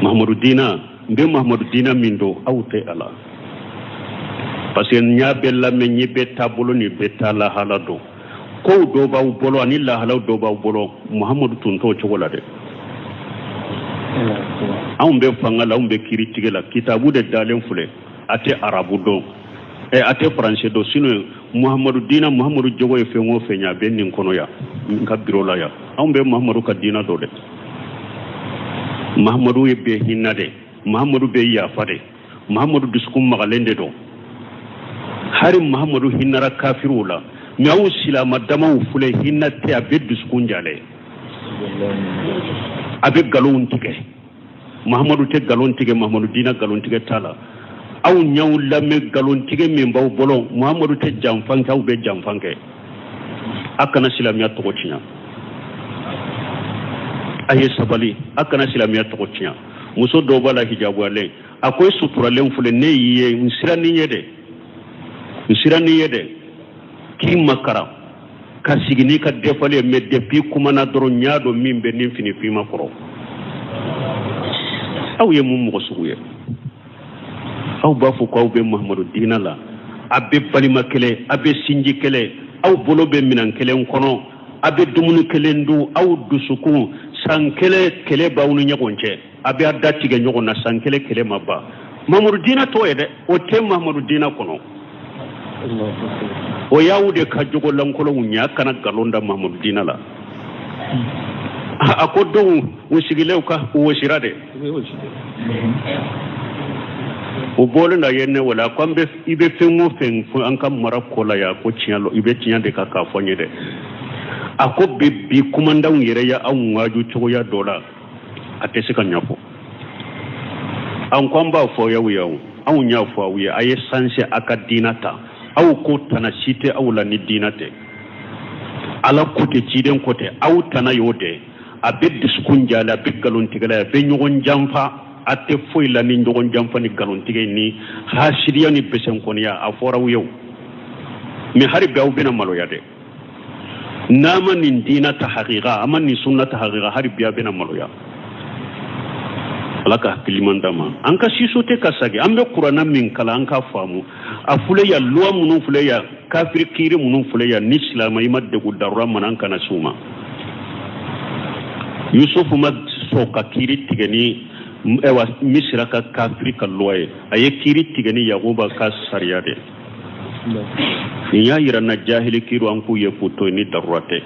Mahamadu diina, n bɛ Mahamadu diina min dɔn, aw tɛ a la, parce que n y'a bɛɛ lamɛn, n ye bɛɛ taabolo ni bɛɛ ta lahala dɔn. Kow dɔw b'aw bolo ani lahalaw dɔw b'aw bolo, Muhamadu tun t'o cogo la dɛ. Anw bɛ fanga la, anw bɛ kiiri tigɛ la, kitabu de dalen filɛ. A tɛ arabu dɔn, a tɛ faransɛ dɔn, sinon Muhamadu diina, Muhamadu jogo ye fɛn o fɛn ye, a bɛ nin kɔnɔ yan, n ka biro la yan. Anw bɛ Muhamadu ka diina dɔn dɛ. Muhamadu ye bɛɛ hinɛ dɛ, Muhamadu bɛ yafa dɛ, Muhamadu dusukun magalen de don. Hari Muhamadu hinɛra kafiriw la, mɛ aw silama damaw filɛ, hinɛ tɛ, a bɛ dusukun jalen, a bɛ nkalonw tigɛ. Mahamadu tɛ nkalon tigɛ, Mahamadu diina nkalon tigɛ t'a la. Aw ɲaw lamɛn, nkalon tigɛ min b'aw bolo, Mahamadu tɛ janfan kɛ, aw bɛ janfan kɛ. A kana silamɛya tɔgɔ tiɲɛ, a ye sabali, a kana silamɛya tɔgɔ tiɲɛ. Muso dɔw b'a la hijabuyalen, a ko e suturalen filɛ, ne y'i ye, n sirannin ye dɛ, n sirannin ye dɛ, k'i makara ka sigi n'i ka defali ye, mais depuis kumana dɔrɔn, n y'a dɔn min bɛ nin fini finma kɔrɔ. Aw ye mun mɔgɔ sugu ye? Aw b'a fɔ ko aw bɛ Mahamadu diina la, a bɛ balima kelen, a bɛ sinji kelen, aw bolo bɛ minɛn kelen kɔnɔ, a bɛ dumuni kelen dun, aw dusukun san kelen kɛlɛ b'aw ni ɲɔgɔn cɛ, a bɛ a da tigɛ ɲɔgɔn na, san kelen kɛlɛ ma ban. Mahamadu diina t'o ye dɛ, o tɛ Mahamadu diina kɔnɔ. O y'aw de ka jogo lankolonw ye. A kana nkalon da Mahamadu diina la. A ko dɔw u sigilen ka u wɔsira dɛ, o bɔlen na ye ne wele, a ko an bɛ i bɛ fɛn o fɛn fɔ an ka mara ko la yan, ko tiɲɛ lɔ, i bɛ tiɲɛ de kan k'a fɔ n ye dɛ. A ko bi bi kumandanw yɛrɛ ye anw waaju cogoya dɔ la, a tɛ se ka ɲɛfɔ. An ko an b'a fɔ aw ye, anw y'a fɔ aw ye, a ye sanse a ka diina ta. Aw ko tana si tɛ aw la ni diina tɛ, Ala ko tɛ, ciden ko tɛ, aw tana y'o de. A bɛ dusukun jala, a bɛ nkalontigɛla, a bɛ ɲɔgɔn janfa, a tɛ foyi la ni ɲɔgɔn janfa ni nkalontigɛ ni hasidiya ni besɛnkɔniya. A fɔra aw ye o, mais hali bi aw bɛna maloya dɛ. N'a ma nin diina ta hakika, a ma nin sunna ta hakika, hali bi a bɛna maloya. Ala ka hakiliman d'an ma. An ka siso tɛ ka sagi, an bɛ kuranna min kalan, an ka faamu. A filɛ yan, luwa minnu filɛ yan, kafiri kiiri minnu filɛ yan, ni silamɛ i ma degun darura mana, an kana s'u ma. Yusufu ma sɔn ka kiiri tigɛ ni ayiwa Misira ka kafiri ka luwa ye, a ye kiiri tigɛ ni Yakuba ka sariya de. Nin y'a yira na jahili kiiri an k'u ye k'u to yen ni darura tɛ.